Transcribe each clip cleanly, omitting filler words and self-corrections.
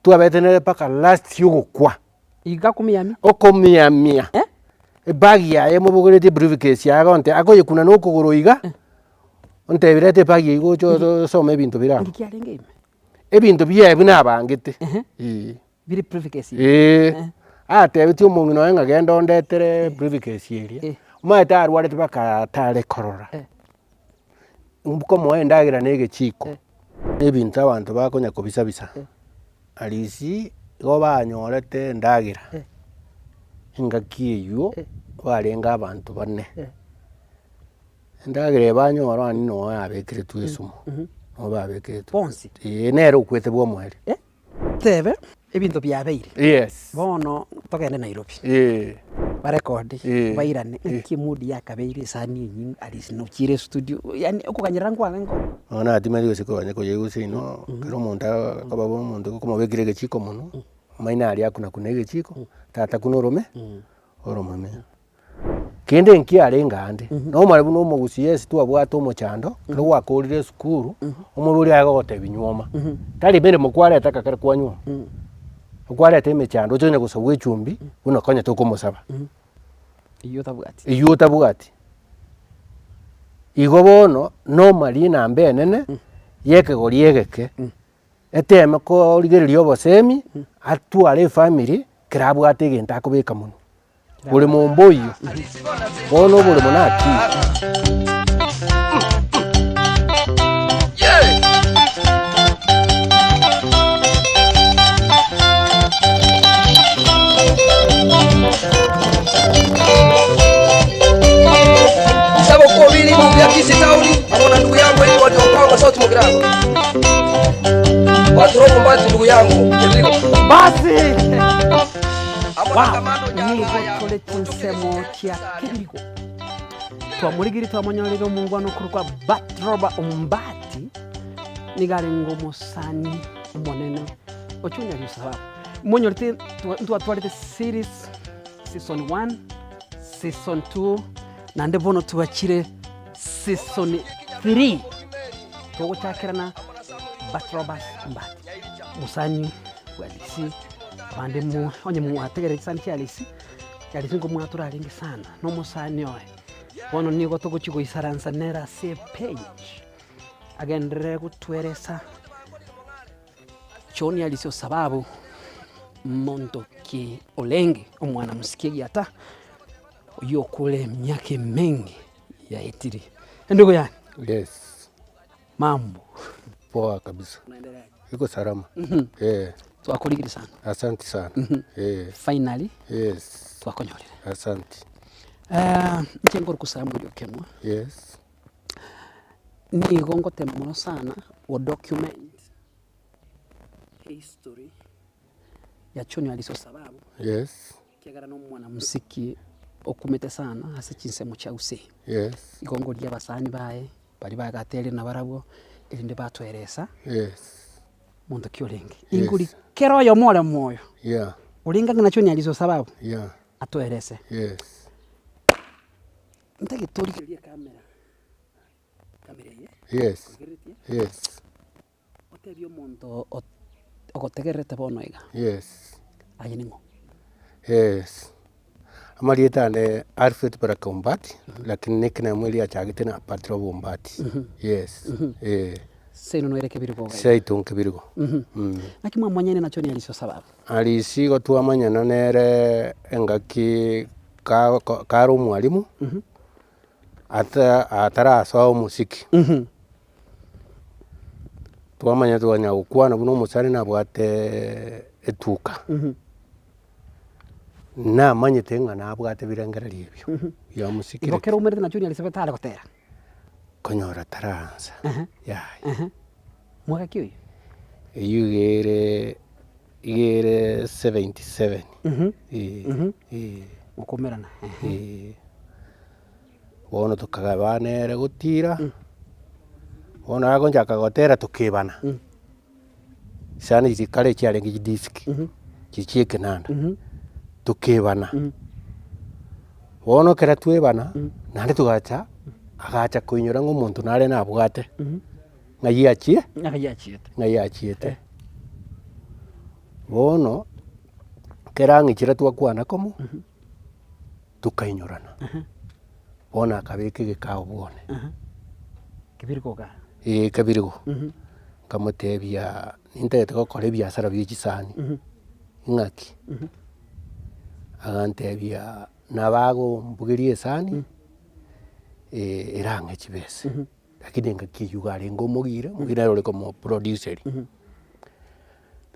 Twabete nere mpaka last yogokwa. Iga akomiamia. Okomiamia. Ebag yaye emobogoretie ebriefcase yaye agonte akoyekuna na okogoro iga, ontebia reta ebag eywo gocha osome ebinto bire abwo. Nki kiarenge ime? Ebinto biaye buna abangete, eeh. Bire briefcase ime? Eeh, atebetie omong'ina oye ng'a genda ondetere briefcase eria, omanyete arwarete mpaka tare korora, nkomoa endagera na egechiko, ebinto abanto bakonya kobisa bisa, Arisi igo banyorete endagera, engaki eywo barenge abanto bane, endagera eye banyora aria noo yabekeretwe esumu, noo babekeretwe Bonsi? eeh nere okwete bwa omoerio. Tebe ebinto biabeire. Yes. Bono togende Nairobi. Eh. Barekodi, Eh. bairane, naki emood yakabeire esani enyinga at least nochiire estudio yaani okoganyerera nkwarenge oo. Bono natimeti gose koganya koyia seino, ekero omonto akoba bo omonto okomobekera egechiko monwe, amaino aria akuna kuna egechiko, tata kuna orome, oromeme. Kende nkiarenge ande, nomanye buna omogusii yes twabwate omochando, ekero gwakorire esukuru, omoibori aye agogotebia nywoma, tari meremo kwareta ekero kwanywa, okwareta emechando oche onya gosabwa echumbi, buna okonyete okomosaba. Eywo otabwati. Eywo otabwati. Igo bono, nomarie enamba enene, ya ekegori egeke, Eteme korigereria obosemi, atware efamiri kera abwate egento akobeka monwe. Boremo mboiyo, bono oboremo naki? Isabokobili ya Kisii Town amo na ndugu yangu Edward Okongo Sauti Mugirango. Watu Mbati ndugu yangu Kebirigo. Basi Amo na Wow, Kamando nigo Nyang'aya. tore chinsemo chia kebirigo twamorigiri twamonyorire omongwana okorokwa Batroba Ombati nigo arenge omosani omonene ochunya risababu monyorete ntwatwarete series season 1 season 2 naende bono twachire Season 3 togochakerana Batrobas Mbati, mosani bwa Alisi, abande mo onye mwategerera chisani chia Alisi, Alisi nkomwatora arenge sana, na omosani oye. Bono nigo togochia goisaransa nere ase epage, agenderere gotweresa John Alisi Osababu, monto ki orenge omwana mosike egiata, oyio okure emiaka emenge. Yaetire. Endugu yane. Yes. Mambo. Poa kabisa. Iko salama. Eh. Twakorigiri sana. Asante sana. Eh. Finally. Yes. Twakonyorire. Asante. Eh, inche nkorokwa Samuel Okemwa. Yes. Nigo ngotema mono sana go document history ya Junior Alice Osababu. Yes. Ekiagera nomwanamosiki okumete sana ase chinsemo chia Gusii. Yes. Igo ngoria abasani baye baria bagaterire nabarabwo erinde batweresa Yes. monto ki orenge. Yes. Ingori kera oyomo ore moyo Yeah. orenge ang'e na Junior Alice Osababu Yeah. atwerese. Yes. Ntagete torigererie ekamera, ekamera eye Yes. origereretie. Yes. Otebie omonto ogotegererete bono iga, Yes. aye ning'o? Yes. Amarieta ane Alfred Baraka Ombati, lakini nickname eria yachagete na Patrol Ombati. Yes. Eh. Seino noere kebirigo iga iga. Seito nkebirigo. Mm. Naki mwamwanyaine na John Alice Osababu? Alice igo twamanyana nere engaki ka- ko- kare omwalimu, ata atarasoa omosiki. Twamanya twanya gokwana buna omosani nabwate etuka, namanyete ng'a nabwate ebirengererio ebio bia omosiki Igo ekero oumerete na Junior Elizabeth tare gotera? Konyora taraansa, yaya. Mwaka ki oyio? Eyio iga ere iga ere 77, eh, eh. Gokomerana, Eh. Bono tokagaba nere gotira, bono agonchaka gotera tokebana, chisani echi kare chiarenge chidisk, chiria chia ekenanda, tokebana. Bono ekero twebana, naende togacha, agacha koinyora ng'a omonto nare nabwate, ng'ai achie Ng'ai achiete. ng'ai achiete. Bono, ekero ang'ichire twakwana komo, tokainyorana. Bono akabeka egekao bwone. Kebirigo igaa. Eeh kebirigo. Nkamotebia, nintagete gokora ebiasara bia chisani, ing'aki? Agantebia, nabo agombugeria esani, erang'e chibesa. Lakini engaki eywo iga arenge omogire, omogire nere ore komoproduceria.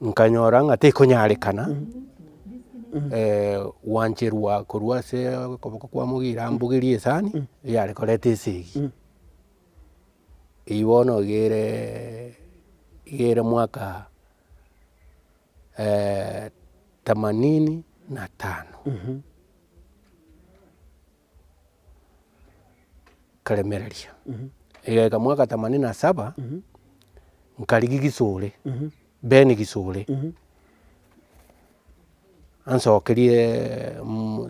Nkanyora ng'a tekonyarekana, gwancherwa korwa ase okoboko kwa omogire ambugerie esani, eyare koreta esegi. Eywo bono iga ere, iga ere mwaka themanini na tano. Nkaremereria, egaika mwaka themanini na saba, nkarigia gisore, Ben gisore, ansokerie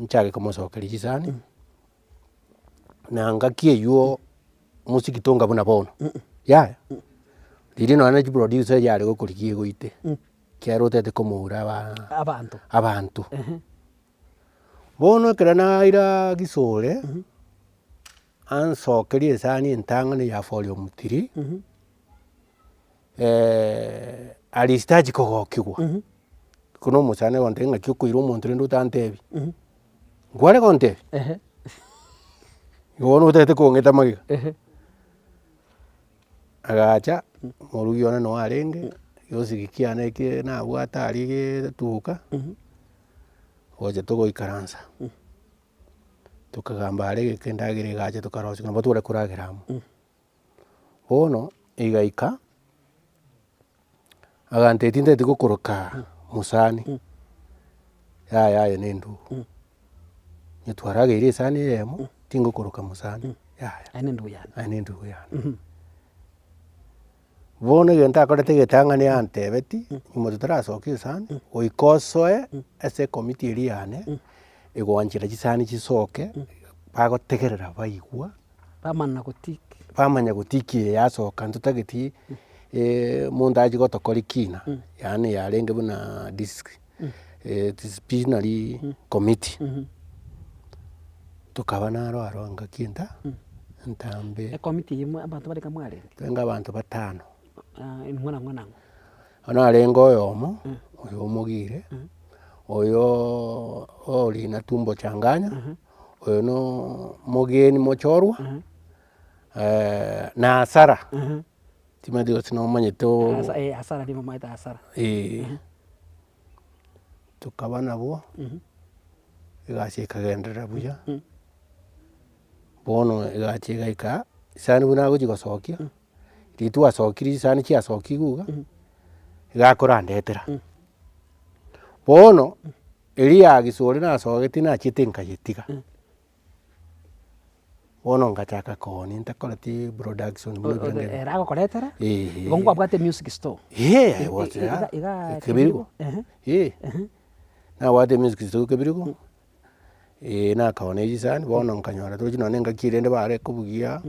nchake komosokeria chisani, na ngaki eywo mosiki tonga buna bono, yaya, riria nonya na chiproducer yare gokorigia egoite, ekiagera otagete komoura aba Abanto. abanto. Bono ekero naira gisore, ansokerie esani entang'ani ya volume three, Alice tachi kogokigwa, buna omosani agontebia ng'aki okoira omonto rende otantebia, nkware gontebia? Igo bono otagete kong'ita magega. Agacha, omorugi one noo arenge, egosegi kiane eke nabwate aria getuka. Gocha togoikaransa, tokagamba are egeka endagera egacha tokarosia nabo tware koragera amo. Bono, egaika, agantebia tintageti gokoroka mosani, yaya aye na endugu, onye twarageire esani eyemo, tingokoroka mosani, yaya, Aye na endugu yane. aye na endugu yane. Bono egento akorete egetang'ani antebetie, nyuma totarasoka esani, goika osoe ase ekomiti eria yane, egoanchera chisani chisoke, bagotegerera baigwa, Bamana gotick. Bamanya gotick eye yasoka ntotageti monto achie gotokora kina, yaani yarenge buna disc disciplinary committee. Tokaba naro aro engaki enta entambe. Ekomiti eyio mwa abanto barenge mwarenge? Twarenge abanto batano. Inwe nang'o nang'o? Bono arenge oyomo, oyo omogire, oyo orina tumbo changanya, oyo no omogeni mochorwa, na Asara, timanyeti gose nomanyete oo. Asa eh Asara nigo omanyete Asara. Eh, tokaba nabwo, egasi ekagenderera buya, bono egacha egaika, chisani buna agochi gosokia, riria twasokirie chisani chiasokigwe iga, iga akorandetera. Bono, eria ya gisore nasogetie nachiete nkayetiga. Bono ngachaka koonia ntakoreti production buna O- o- ebirenge. Ere agokoretera, Eeh. igo nkwabwate music store. Eeh, I I- was i- there. iga- iga Kebirigo. Ehe. Eeh, nabwate music store Kebirigo, nakaonia chisani bono nkanyora tochi nonye engaki rende bare kobugia,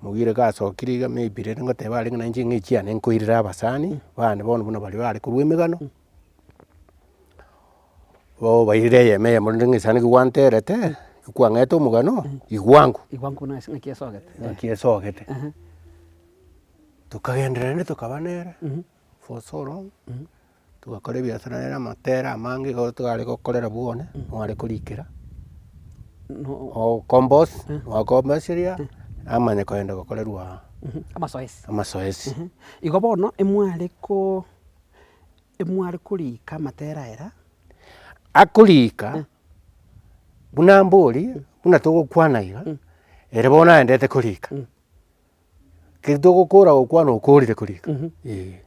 mogire gasokire iga maybe rende ngoteba arenge nainche ng'a echiane nkoirera abasani, bane bono buna baria bare korwa emegano. Obairire eyemo eyemo rende ng'a esani gwanterete, kwang'ete omogano, igwango. Igwango buna ase ng'aki esogete. Ng'aki esogete. Tokagenderera rende tokaba nere, for so long, togakora ebiasara nere amatera amange igo tware gokorera bwone, nware korikera, okompose, gwakomposeria, amanye kogenda gokorerwa Amasoesi. amasoesi. Igo bono emware ko. Emware korika amatera aya? Akorika, buna mbori, buna togokwana iga, ere bono aendete korika. Keri togokora gokwana okorire korika, eh.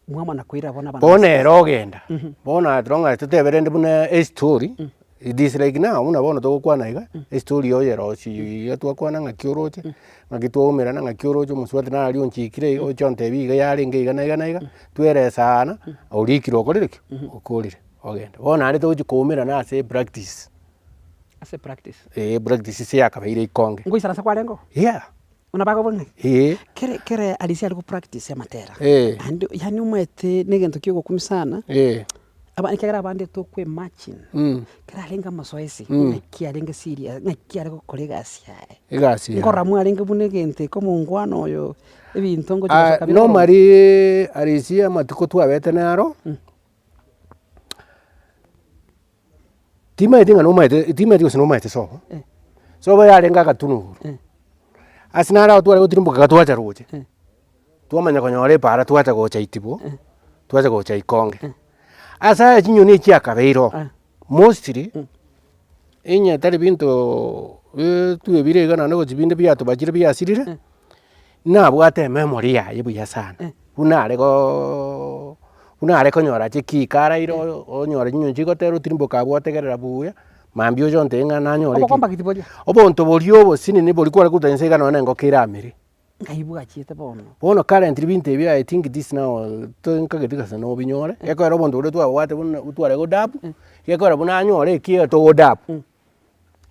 Mwamana koira bono abana Bono ere ogenda, bono as long as totebe rende buna estory, it is like now buna bono togokwana iga, estory oyerosie iga twakwana ng'aki oroche, ng'aki twaumerana, ng'aki oroche omosubati nare onchikire iga oche ontebie iga yarenge iga na iga na iga, tweresana, orikire okorire ki? Okorire, ogende. Bono naende togochi koumerana ase epractice. Ase epractice. Eeh epractice ase yakabeire ikonge. Ngoisaransa kwarenge oo? Yeah. Buna bagobua ng'a Eeh. kere kere Alicia are go practice amatera, Eh. naende yaani omanyete na egento kia ogokumia sana, Eh. aba ekiagera abande tokwa imagine, Mm. ekero arenge amasoesi, Mm. ng'aki arenge serious, ng'aki are gokora egasi yaye. Egasi yaye. Nkorora mwarenge buna egento eke omongwana oyo, ebinto ngochi Ah, gosoka bire ororo. normally Alicia amatuko twabete naro, Timaeti ng'a nomaete timaeti gose nomaete sobo, sobo yarenge agatunwa igoro, ase naro abwo tware gotirimboka iga twacha roche, twamanya konyora epaara twacha gocha itibo, twacha gocha ikonge. Ase aya chinyoni echi chiakabeire oo, mostly, onye tari binto twebire iga naende gochi binde biatobachire biasirire, Nabwate ememory yaye buya sana, buna are goo buna are konyora chikika araire oyo onyore chinyoni chigotera otirimboka abwo otegerera buya, mambia oche ontebie ng'a nanyore ki. Obokombagiti boria. Obonto boria obosinini boria kware koruta inse iga nonye na engoko eramere. Ngai bwachiete bono. Bono currently binto ebi I think this now to nkagete gose nobinyore, gekogera obonto boria twabwate buna tware godabu, gekogera buna anyore eki togodabu.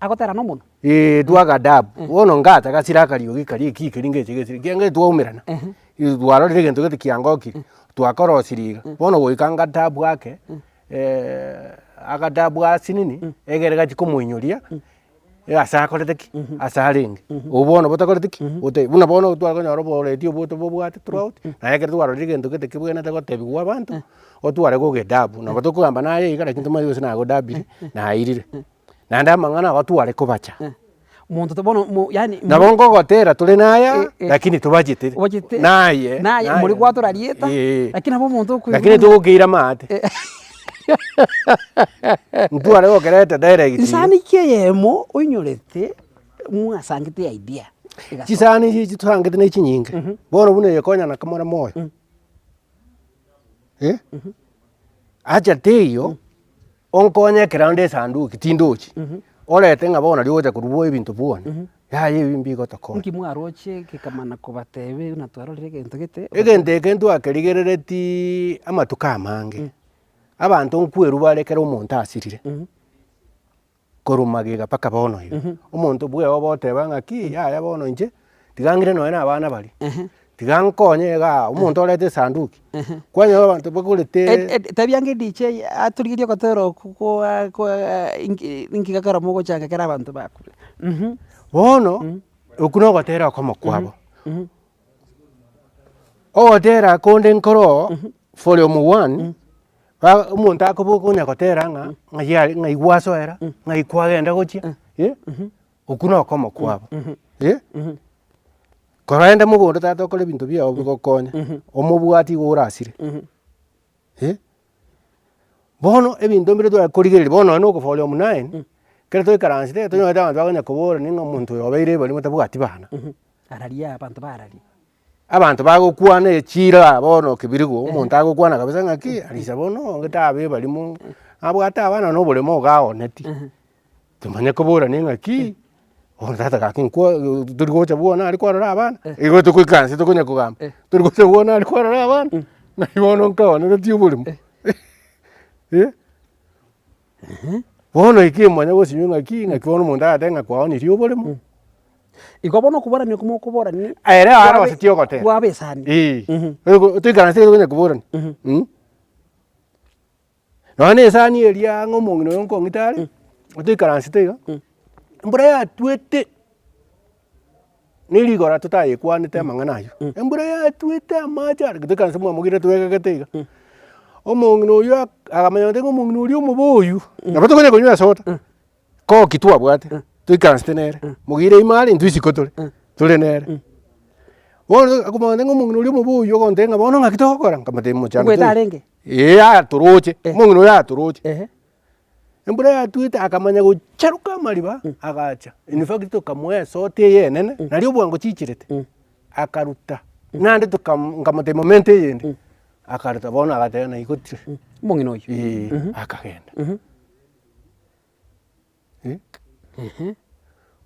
Agotera nomonwa. Eeh twagadabu, bono ngacha gasira akariogi karia eki keria ngeche gesire, ekiagera twaumerana, twarorire egento gete kiangokire, twakorosirie iga, bono goika ngadabu ake, agadabu asinini, egere gachie komoinyoria, ase akorete ki? Ase arenge. Obwo bono botakoreti ki? Botaiyo. Buna bono tware konyora oboreti obwo tobobwate throughout, naye ekero twarorire egento gete kebwenerete gotebiwa abanto, otware gogedabu, nabo tokogamba naye iga lakini tomanyeti gose nagodabire, nairire. Naende amang'ana aba tware kobacha. Monto to bono mo yaani Nabo nkogotera tore naya, Eh, eh. lakini tobachete. Obachete. Naye, Naye, naye. mori gwatora rieta, Eh. lakini nabo omonto okoigwa Lakini buna- togokeira amaate. Ntware gokereta direct. Nsani ki eyemo oinyorete mwasangete idea egasoka? Chisani echi chisangete ne chinyinge, bono buna eye konya nakamora moyo, eh, acha teiyo. Onkonye ekero ande esanduki tindochi, orete ng'a bono rigocha korwa bwoye ebinto bwone, yaya ebi mbigotokonya. Nki mwaroche gekamana kobatebia buna twarorire egento gete? Egento eke ntwakerigereretiiii amatuko amange, abanto nkwerwa bare ekero omonto asirire, korwa magega mpaka bono iga, omonto bweoba oteba ng'aki yaya bono inche, tiga ng'ire nonye na abana baria. Tiga nkonye igaa, omonto orete esanduki, kwanyora abanto bagorete. Tebia ng'a edj atorigerie ogotera okwo kwa kwa inki inki gekero mogochanga ekero abanto bakure. Bono, okwo na ogotera okomo kwabo. Ogotera konde nkoroo, volume one, ba omonto akoboka onya gotera ng'a ng'ai are ng'ai gwasoera, ng'ai kwagenda gochia, okwo na okomo kwabo. Korende mogondo tata okore ebinto biago bigokonya, omobwati igo orasire, eh. Bono ebinto mbire tware korigereria, bono nonye na okoforia omunaini, ekero toikaransete, tonyorete abanto bakonya koborania ng'a omonto oyo obeire ebarimo tabwati bana. Araria abanto bararia. Abanto bagokwana echira bono kebirigo, omonto agokwana kabisa ng'aki, arisa bono onge tabe ebarimo, abwate abana na oboremo iga aoneti. Tomanye koborania ng'aki, bono tata gaki nkwa tori gocha bwone aria kwarora abana, igo togoika nse tokonya kogamba, tori gocha bwone aria kwarora abana, naki bono nkaoneretie oboremo eh. Bono eki manya gosinywa ng'aki, ng'aki bono omonto aratebe ng'a kwaonirie oboremo. Igo bono okoborania okwo mokoborania, Ere arosetie ogotera. bwabe esani. Eeh, toikaranse tokonya koborania. Nonya na esani eria ng'a omong'ina oyo nkong'ita are, otoikaransete iga, embura yatwete, na erigoro totayekwanete amang'ana aywo, embura yatwete amache are toikaranse mwamogire twegegete iga, omong'ina oywo ak- akamanya goteba ng'a omong'ina oria omobe oywo, nabo tokonya konywa esoda, koki twabwate, toikaransete nere, mogire ime are intwe isiko tore, tore nere. Bono akomanya ng'a omong'ina oria omobe oywo ogontebia ng'a bono ng'aki togokora, nkamotebia mochando Ogwete toiyo. arenge? Eeh atoroche, omong'ina oyo atoroche. Ehe. Embura yatwete akamanya gocharuka amariba, agacha. In fact tokamoa esoti eye enene, naria obwango chicherete, akaruta. Naende tokam nkamotebia momenta eyende, akaruta bono agateba naigotire. Omong'ina oyio. Eeh, akagenda.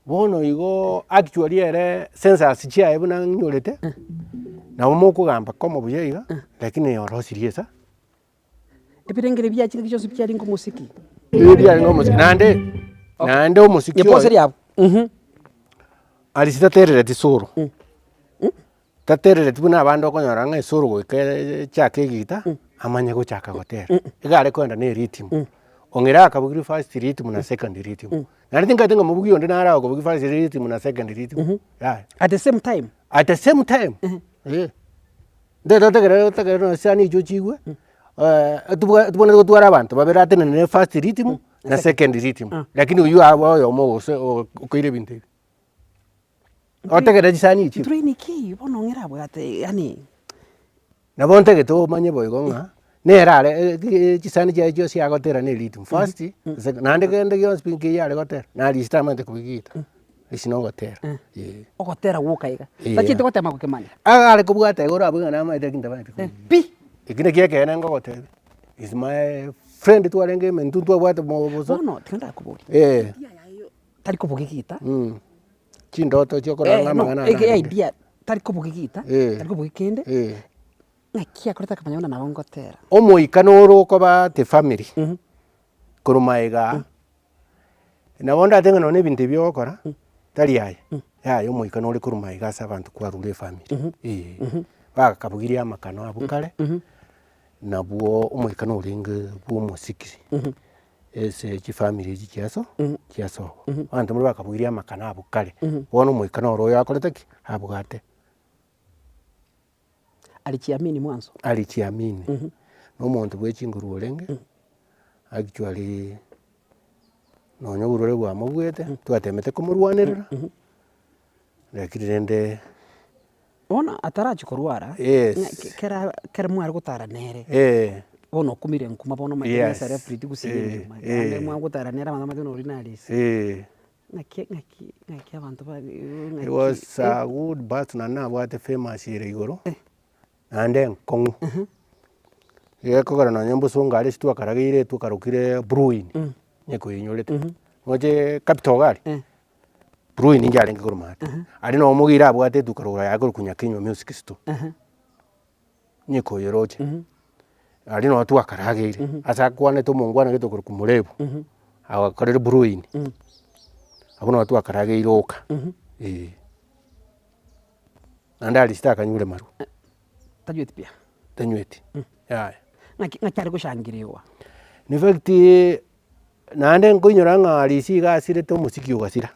Bono igo actually ere senses chiaye buna ng'inyorete, nabo mokogamba komo buya iga, lakini orosirie esa. Ebirengeri bia chingaki chionsi biarenge omosiki. Ebi biarenge omosiki, naende naende omosiki Nyepose oye, riabo. Arisitaterereti solo. Taterereti buna abande okonyora ng'a esoro goika echake egita, amanye gochaka gotera. Iga are koenda na erithimu. Ong'ira akabugia first rhythm na second rhythm. Naende tinkaete ng'a mobugi onde nare agokobugia first rhythm na second rhythm, yaya. At the same time? At the same time, eh. Ntagete otegerere otegerere nonya chisani echio ochigwe, tobwa tobwenerete gotwara abanto babere atenenere first rhythm na second rhythm, lakini oywo abe oyomo gose okoira ebinto ebi. Otegerere chisani echio. Brain ki bono ng'ira abwate yaani. Nabo ntagete omanye boigo ng'a, nere are chisani chiaye chionsi agotera ne rhythm, first, second, naende kende gionsi pi nkeiyo are gotera, nari ase tamanyete kobiga egita, ase na ogotera, eh. Ogotera gwoka iga, tachieti gotema gokemanya. Iga are kobwata igoro abwo ng'a namanyete lakini tamanyeti kobiga. Pi! Eki nakio ekeene ngogotebia, is my friend twarenge ime intwe ntwabwate bosa. Bono tiga ndakoborie, Eh. tari kobugia egita. Chindoto chiokorora ng'a amang'ana aya narenge. Idea tari kobugia egita, tari kobugia kende, ng'aki akorete akamanya buna nabo ngotera. Omoika noro okoba ate family, korwa magega, nabo ndate ng'a nonye ebinto ebi ogokora, tari aye, yaya omoika nore korwa magega ase abanto kwarure efamiri, eh. Bagakabugirie amakano abwo kare, nabwo omoika norenge bwa omosiki. Ase chifamiri echi chiaso chiasobo, abanto mbare bakabugirie amakano abwo kare, bono omoika noro oyo akorete ki? Abwate. Alichiamini mwanzo. Alichiamini, na omonto bwe chinguru orenge, actually nonya oborwaire bwamobuete, twatemete komorwanerera, lakini rende. Bono atarachia korwara, Yes. ng'a kera kera mware gotara nere, Eh. bono okumire nkuma bono omanyete Yes. ng'a celebrity gusii Eh, engima, naende eh. mwagotara nere abanto bamanyete buna oria nare ise. Eh. Ng'aki ng'aki ng'aki abanto ba He was a good person naende nabwate famous ere igoro, naende enkong'u. Gekogera nonye mbosongo aria ase twakarageire twakarokire Blue Inn, onye koinyorete. Roche Capital iga aria, Blue Inn inche arenge korwa maate. Aria noo omogiri abwate eduka rogoro yaye korokwa Nyakinyua Music Store. Onye koyeroche. Aria noo twakarageire, ase akwanete omongwana gete okorokwa Murebu, agakorire Blue Inn, abwo noo twakarageire oka, eh. Naende aria sitakanyure marwa. Tanyweti pi? Tanyweti, yaya. Ng'aki ng'aki are goshangiriwa? In fact, naende nkoinyora ng'a Arisi iga asirete omosiki ogasira,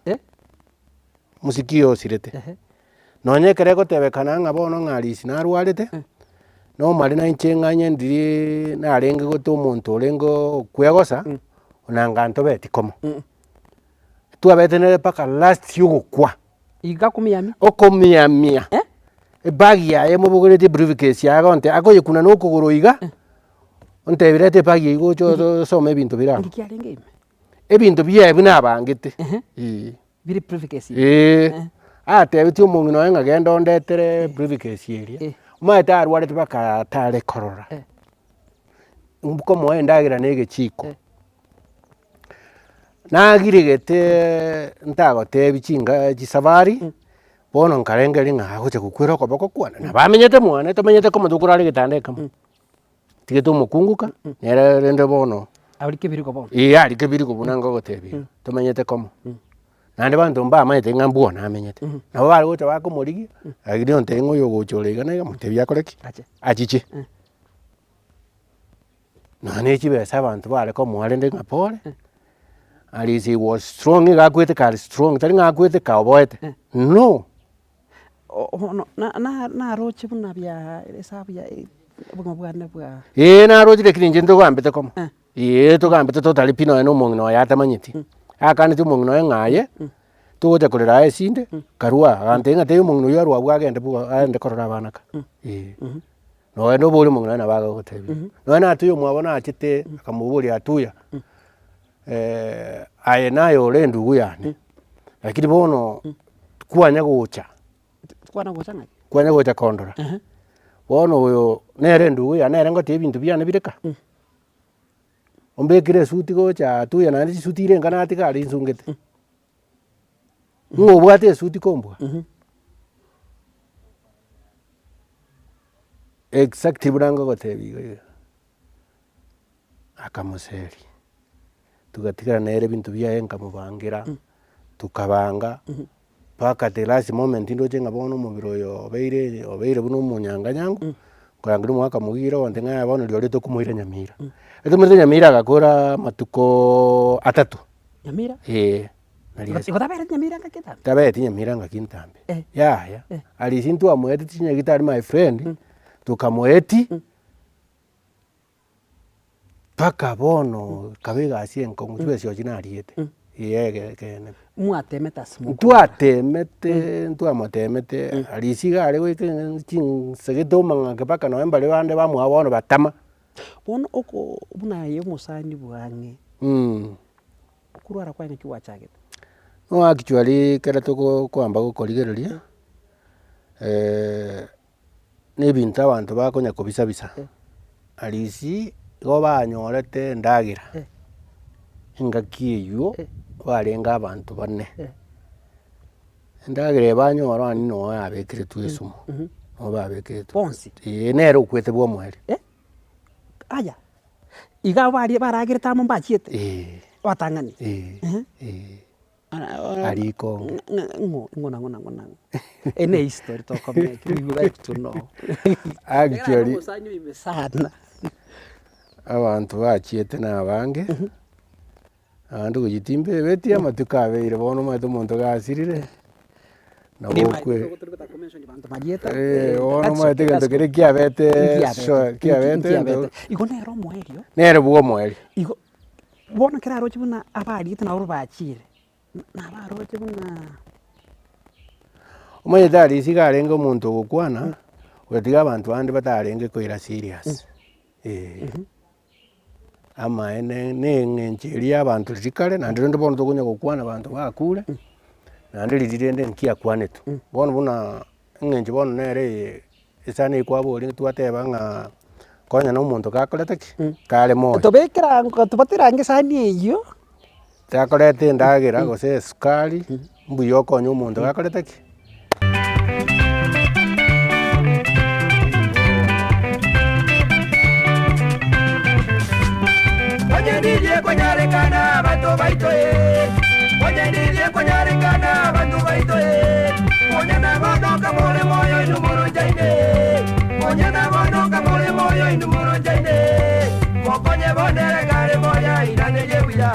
omosiki oyo osirete. Nonye ekero egotebekana ng'a bono ng'a Arisi narwarete, nomare na inche ng'anye ndiri narenge gote omonto orenge okwegosa, onanga ntobeti komo. Twabete nere mpaka last ya ogokwa. Iga akomiamia. Okomiamia, ebag yaye emobogoretie ebriefcase yaye agontebia akoyekuna na okogoro iga, ontebia reta ebag eywo gocha osome ebinto bire abwo. Nki kiarenge ime? Ebinto biaye buna abangete, eh. Bire briefcase ime? Eeh, atebetie omong'ina oye ng'a genda ondetere briefcase eria, omanyete arwarete mpaka tare korora, nkomoa endagera na egechiko. Nagiregete ntagotebia chinga chisafari, bono nkarengereria ng'a agocha gokwera okoboko kwane, nabo amenyete mwane tomenyete komo tokorara egetanda ekemo. Tigete omokungu ka, nere rende bono. Aria kebiriko bono. Eeh aria kebiriko buna ngogotebia iga, tomenyete komo. Naende abanto mbamaete ng'a mbwono amenyete, nabo bare gocha bakomorigia, lakini ontebia ng'a oyo ogocha ore iga na iga, motebie akore ki? Ache. Achiche. Nonya ne chibesa abanto bare komoa rende ng'a pore, at least he was strong iga akwete kare strong tari ng'a akwete kaoboete, no. Bono na- naroche buna bia esabu ya obogima bwane bwa. Eeh naroche lakini inche ntogambete komo, eeh togambete totari pi nonya na omong'ina oye atamanyeti, akaneti omong'ina oye ng'a aye, togocha korera aye esinde, karua agantebia ng'a tebia omong'ina oywo arwe abwo agende bwo agende korora abana ka, eh. Nonya nobori omong'ina oye nabo agagotebia. Nonya na Atuya omwabo nachete akamoboria Atuya, aye naye ore endugu yane, lakini bono kwanya gocha, Kwana gocha ng'aki? kwanya gocha kondora, bono oyo nere endugu yane nere ngotebi ebinto biane bire ka, ombekere esuti gocha Atuya naende chisuti ire enka natiga aria nsungete, ng'o obwate esuti kombua? Exactly buna ngogotebia iga iga, akamoseria, togatigana nere ebinto biaye nkamobangera, tokabanga. Mpaka the last moment ndoche ng'a bono omobere oyo obeire obeire buna omonyanganyangu, nkorangeria omogaka mogiire ogonte ng'a yaya bono rirorio tokomoira Nyamira. Etomoirete Nyamira agakora amatukooo atato. Nyamira? Eeh, nari ase. Igo tabereti Nyamira ngaki entambe? Tabereti Nyamira ngaki entambe, Eh. yaya. Eh. Arisi ntwamoeti chinyagitari my friend, tokamoeti. Mpaka bono ekaba egasi enkong'u chibesa echio nariete, eeh ekeene. Mwatemete ase mokogora. Ntwatemete ntwamotemete arisi iga are goika chinsegete omong'ake mpaka nonye mbare bande bamwabo bono batama. Bono oko buna aye omosani bwang'e, okorwara kwaye naki gwachagete? No actually ekero togokoamba gokorigereria. na ebinto abanto bakonya kobisa bisa, arisi igo banyorete endagera, engaki eywo barenge abanto bane, endagera eye banyora onye noo yabekeretwe esumu, noo babekeretwe Bonsi? eeh nere okwete bwa omoerio. Aya, iga baria baragerete amo mbachiete? Eeh. Abatang'ani? Eeh, eeh. Arikonge. Ng'o ng'o nang'o nang'o nang'o. Eye ne history tokomeka we would like to know. Actually, Omosani oime sana. abanto bachiete na abange, naende gochia timbebetie amatuko abeire bono omanyete omonto gasirire, nabo okwe bono omanyete egento keria kiabete so kiabete Nkiabete. Igo nere omoerio. Nere bwa omoerio. Igo. Bono ekero aroche buna abariete nabo bachiire, nabaroche buna. Omanyete Arisi iga arenge omonto ogokwana, ogatiga abanto bande batarenge koira serious, eh. Amaene na eng'encho eria ya abanto riria kare, naende rende bono tokonya gokwana abanto bakure, naende riria rende nkiakwanetwe. Bono buna eng'encho bono nere eye. Esani eye kwaboria twateba ng'a konya na omonto gakorete ki? Kare moyo. Tobekera tobatera ange esani eyio. Takoreta endagera gose esukari, mbuya okonye omonto gakorete ki? Onye ndirie konyarekana abanto baito ee, Onye ndirie konyarekana abanto baito ee. Konya nabono kamore moyo inwe moronchaine, Konya nabono kamore moyo inwe moronchaine, Mokonye bono ere kare moyo airanerie buya,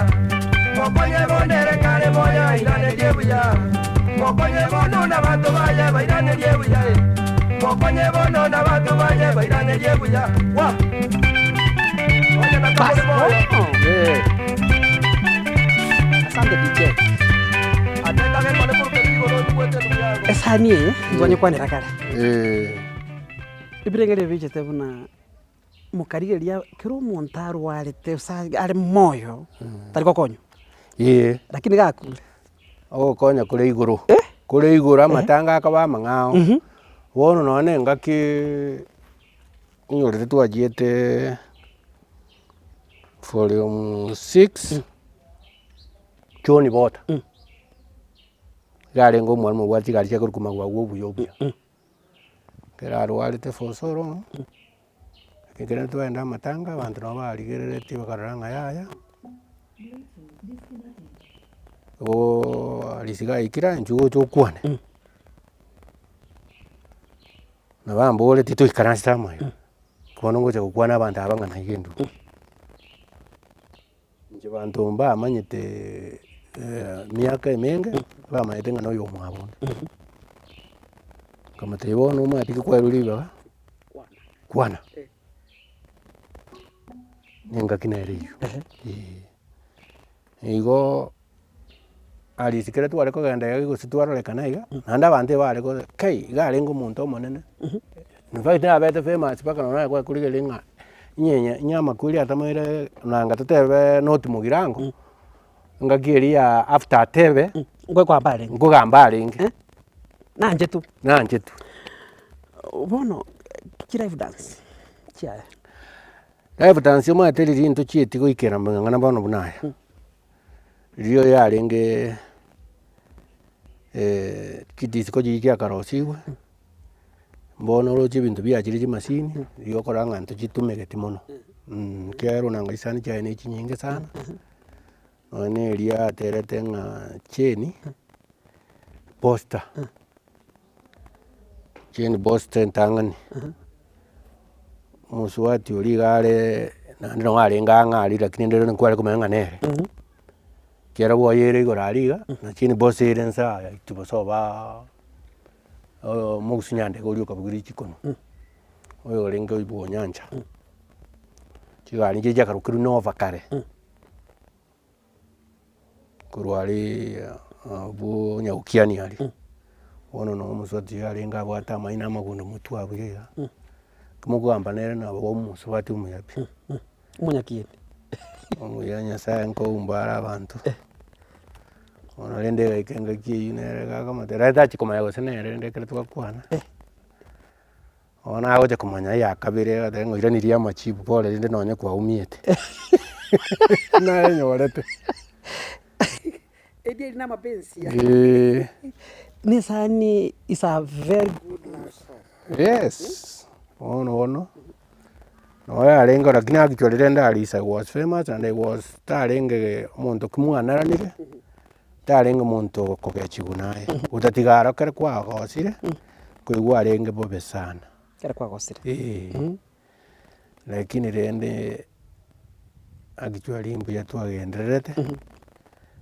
Mokonye bono ere kare moyo airanerie buya, Mokonye bono nabanto baye bairanerie buya, Mokonye bono nabanto baye bairanerie buya. Wa! Konya na kamore moyo. Eh. Asante DJ. Esani eye ntwanyekwanera kare. Ebirengererio bichete buna mokarigereria kera omonto arwarete gose are moyo tari gokonywa. Eeh. Lakini gakure. Ogokonya kore igoro, kore igoro amatanga akaba amang'ao, bono nonye na engaki onyorete twachiete volume six. John Bota, iga arenge omwalimu obwate chigari chia korokwa magwagwa obuya obuya. Ekero arwarete for so long, ekero twagenda amatanga abanto nabo barigereretie bakarora ng'a yaya, igooo risiko aikire inchuo oche okwane. Nabamboretie toikaransete amo iga, bono ngocha gokwana abanto aba ng'a naiga enduru. Inche banto mbamanyete miaka emenge, bamanyete ng'a noyo omwabo onde. Nkamotebia bono omanyete ki kwarure ribaga, kwana. Na engaki nere eywo, eh. Igo arisi kere tware kogenda iga gose twarorekana iga, naende abanto ebare ko kai, iga arenge omonto omonene, in fact nabete famous mpaka nonye naye kwakorigereria ng'a inye inye amakweri atamoire nanga totebe not mogirango, engaki eria ya after atebe, Nkogamba arenge. nkogamba arenge. Nanchetwe. Nanchetwe. Bono chilive dance chiaye. Live dance omanyete riria ntochieti goikera amang'ana bono buna aya, riria yarenge chidisco chiria chiakarosiwe. Bono oroche ebinto biachire chimasini, riria okorora ng'a ntochitumegeti mono, ekiagera onanga chisani chiaye ne chinyinge sana, nonye na eria aterete ng'a cheni. Posta, Jane Posta entang'ani, omosubati oria iga are naende nabo arenge ang'e aria lakini rende rende nkware komanya ng'a nere. Ekiagera bwoye ere igoro aria iga, na Jane Posta ere nse aya itibo soba omogusu nyandege oria okabugirie chikonu, oyo orenge oibwa onyancha. Chigari nchiria chiakarokirwe Nova kare. Korwa aria abwo nyagokiani aria, bono noo omosubati oyio arenge abwate amaino amagundo motwe abwo iga, kimokogamba nere nabo omosubati omuya pi. Omonyakieni. Omuya Nyasaye nkoumba are abanto, bono rende egaika engaki eywo nere gakomotebia rende tachia komanya gose nere rende ekero twakwana. Bono agocha komanya eya kabere agateba ng'a oiranirie amachibu pore rende nonye kwaumiete. Nayenyorete. Ebi eri namapensi aya. Eeh. Nesani is a very good man. Yes, bono bono, nabo yarenge lakini actually rende Arisa was famous and he was tarenge omonto ki mwanaranire. Tarenge monto okogechigwa naye, otatiga aro ekero kwagosire, nkoigwa arenge bobe sana. Ekero kwagosire. Eeh, lakini rende actually mbuya twagendererete,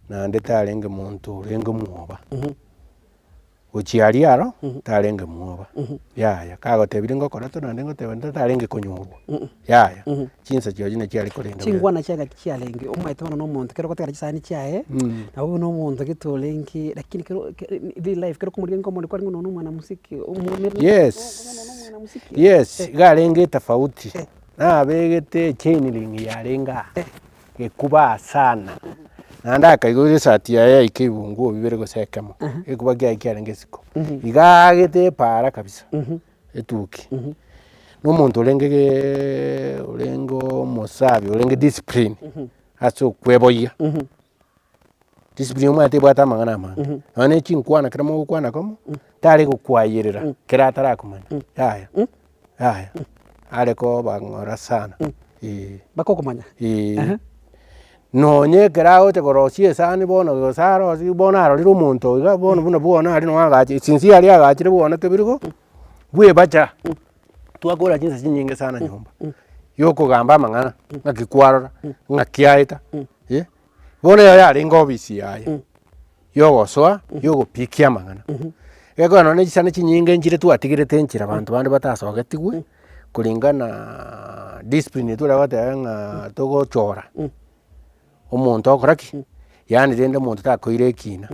naende tarenge monto orenge mwoba. Gochia aria aro, tarenge mwoba, yaya, kagotebirie ngokora to naende ngoteba nto tarenge konyorwa, yaya, chinsa chiaye nachi chiare korenda buya. Chinkwana chiaye naki chiarenge, omanyete bono na omonto ekero ogotigara chisani chiaye, nabo buna omonto gete orenge lakini kero real life kero okomorigia nkomori kwarenge nonya na omwanamuziki omomere Yes, yes, iga arenge etofauti, nabegete echain ring yarenge aa. Gekubaa sana, naende akaigwa esati yaye yaika ebunguo bibere gose ekemo, egekuba kiaye kiarenge isiko. Iga aagete epaara kabisa, etuki. Na omonto orenge geee orenge omosabi orenge discipline, ase okweboyia, discipline omanyete ebwate amang'ana amange, nonye na chinkwana ekero mogokwana komo, tare gokwayerera kera atarakomanya, yaya. Yaya, are koba ng'ora sana, eh. Mpaka okomanya. Eeh. Nonye ekero agocha korosia esani bono gose arosie bono arorire omonto iga bono buna bwono aria noo agache since aria agachire bwono kebiriko, bwebacha, twakora chinsa chinyinge sana nyomba, ya okogamba amang'ana, ng'aki kwarora, ng'aki aeta, eh, bono eywo yarenge ofisi yaye. Yogosoa, yogopikia amang'ana. Egekogera nonye chisani chinyinge nchire twatigerete enchera abanto bande batasogetigwe, kulingana discipline etwo ore goteba ng'a togochora, omonto okora ki? Yaani rende omonto takoira ekina,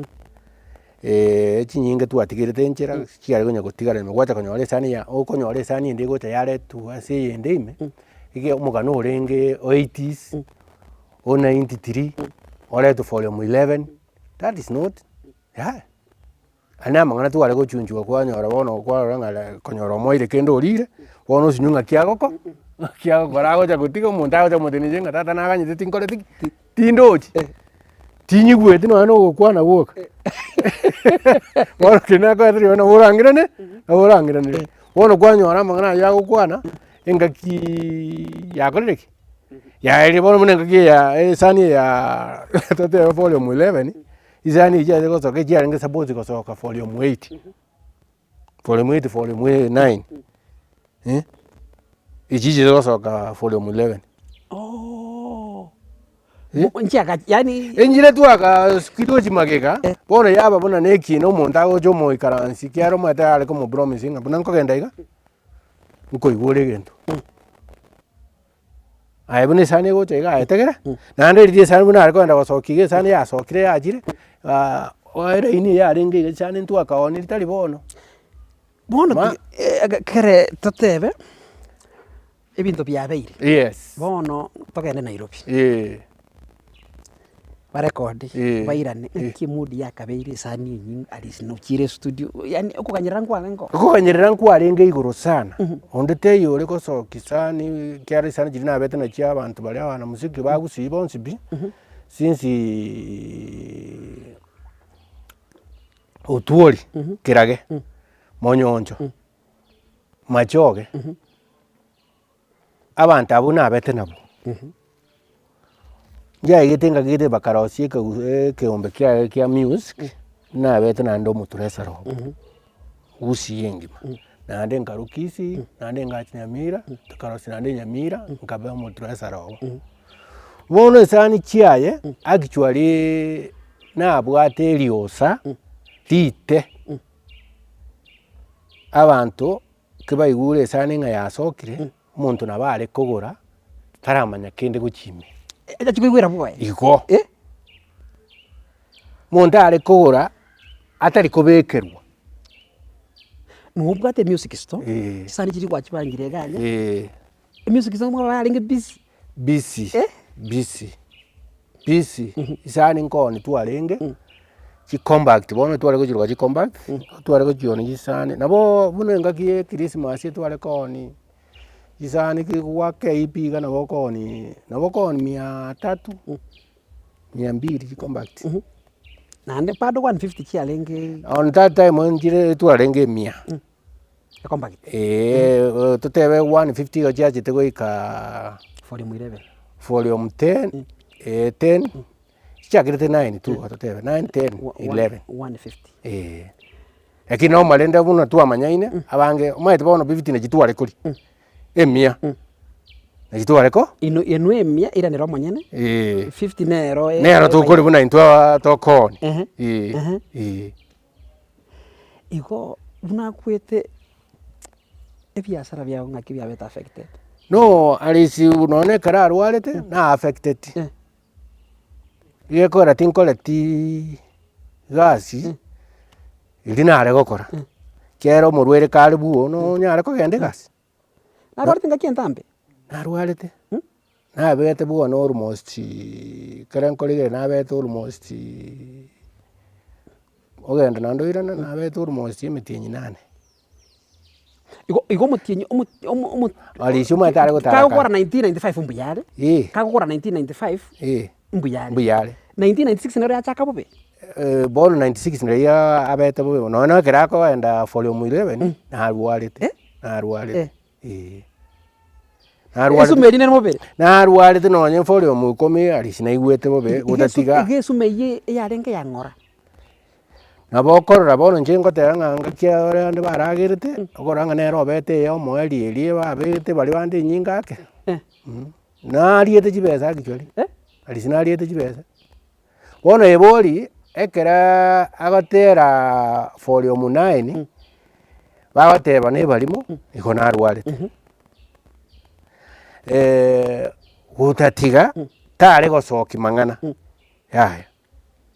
echinyinge twatigerete enchera, chiare konya gotigara ime gwacha konyora esani ya okonyora esani ende egocha yaretwa ase eyende ime, ege omogano orenge o eighties. O 93 oretwe volume 11 that is not yaya. Aye na amang'ana tware gochunchugwa kwanyora bono kwarora ng'a konyora omoeire kende orire, bono osinywe ng'aki agoko ng'aki agokora agocha gotiga omonto agocha komotebi inche ng'a tata naganyete tinkoreti ki? Tindochi, tinyigweti nonya na ogokwana gwoka. Bono keri nakoete rirorio nabo orang'irane, nabo orang'iranere. Bono kwanyora amang'ana aywo agokwana, engaki yakorire ki? Yaerire bono buna engaki eye ya esani eye ya totebe volume 11, esani eywo chiarenge gosoka echiarenge supposed gosoka volume 8, volume 8 volume 9 eh, echi chigosoka volume 11. Ooh. Eh? Nchiaga yaani Enchera twagasikire gochia magega, bono yaba buna na ekina omonto agocha omoikaransi ekiagera omanyete are komopromise ng'a buna nkogenda iga, nkoigwa ore egento. Aye buna esani egocha iga aye tegera, naende riria esani buna are kogenda gosokia iga esani yasokire yachire, eraini eye yarenge iga chisani ntwakaoniri tari bono. Bono Ma- kere totebe, ebinto biabeire, Yes. bono togende Nairobi. Eh. Barekodi, Eh. bairane, Eh. naki emood yakabeire esani enyinga aris nochiire estudio, yaani okoganyerera nkwarenge oo. Okoganyerera nkwarenge igoro sana, onde teiyo ore gosokia sani ekiagera chisani chiria nabete nachio abanto baria abanamuziki ba gusii bonsi pi, since Otwori, Kerage, Monyoncho, Machoge, abanto abwo nabete nabwo, nchaigete ngaki gete bakarosia ekegu ekeombe kiaye kia music. Nabete naende omoturesera obo, gusii engima, naende nkarwa kisii, naende ngacha nyamira, tokarosia naende nyamira, nkaba omoturesera obo. Bono esani chiaye, actually nabwate eriosa riite, abanto kibaigure esani ng'a yasokire, omonto nabo are kogora, taramanya kende gochia ime. Achi koigwera bwoye. Igo. Monto are kogora atari kobekerwa. Nobwate emusic store, Eh. chisani chiria gwachibangire iga aria, Eh. emusic store nigo yarenge busy. Busy, Eh? busy, busy, chisani nkooni twarenge, chicompact bono tware gochiroka chicompact, tware gochioonia chisani, nabo buna engaki ya ekrismasi tware koonia chisani goaka eip iga nabo okoonia, nabo okoonia mia tatu. Mia mbili chicompact. Naende bado 150 chiarenge. On that time nchire twarenge emia. Ecompact. Eeh totebe 150 iga chiachete goika. Volume 11. Volume 10, eh 10, chiakerete nine tu igo totebe, nine, ten, 11. 150. Eeh. Lakini noma rende buna twamanyaine, abange omanyete bono 50 nachi tware koria, emia. Nachi tware ko. Ino inwe emia iranera omonyene, Eeh. 50 nero e- Nero tokori buna intwe aa tokoonia, Ehe, eeh, ehe. eeh. Igo buna akwete ebiasara biago ng'aki biabete affected? No arisi nonye ekero arwarete, na affected. Eh. Gekogera tinkoreti gasi, eria nare gokora, ekiagera omorwaire kare bwono nonyare kogenda egasi. Narwarete engaki entambe? Narwarete, nabete bono almost ekero nkoregera nabete almost ogenda naende oirane nabete almost emetienyi nane. Igo igo omotienyi omo omo omo Arisia omanyete are gotara kare. kagokora 1995 mbuya are, Eh. kagokora 1995 Eh. mbuya are. Mbuya are. 1996 nero yachaka bobe? Bono 96 nero abete bobe nonya na ekero akoenda volume 11 narwarete, Eh? narwarete eh. Esuma eria nere mobere? Narwarete nonya volume ikomi arisia naigwete bobe gotatiga. Iga esuma eyio eyarenge yang'ora. Nabo okorora bono inche ngoteba ng'a ngaki ore ande baragerete, okorora ng'a nere obete eye omoerio eria babegete baria bande enyinga ake, nariete chibesa actually, arisia nariete chibesa. Bono ebori, ekero agotera volume nine, bagoteba na ebarimo, igo narwarete. Gotatiga, tare gosokia mang'ana, yaya,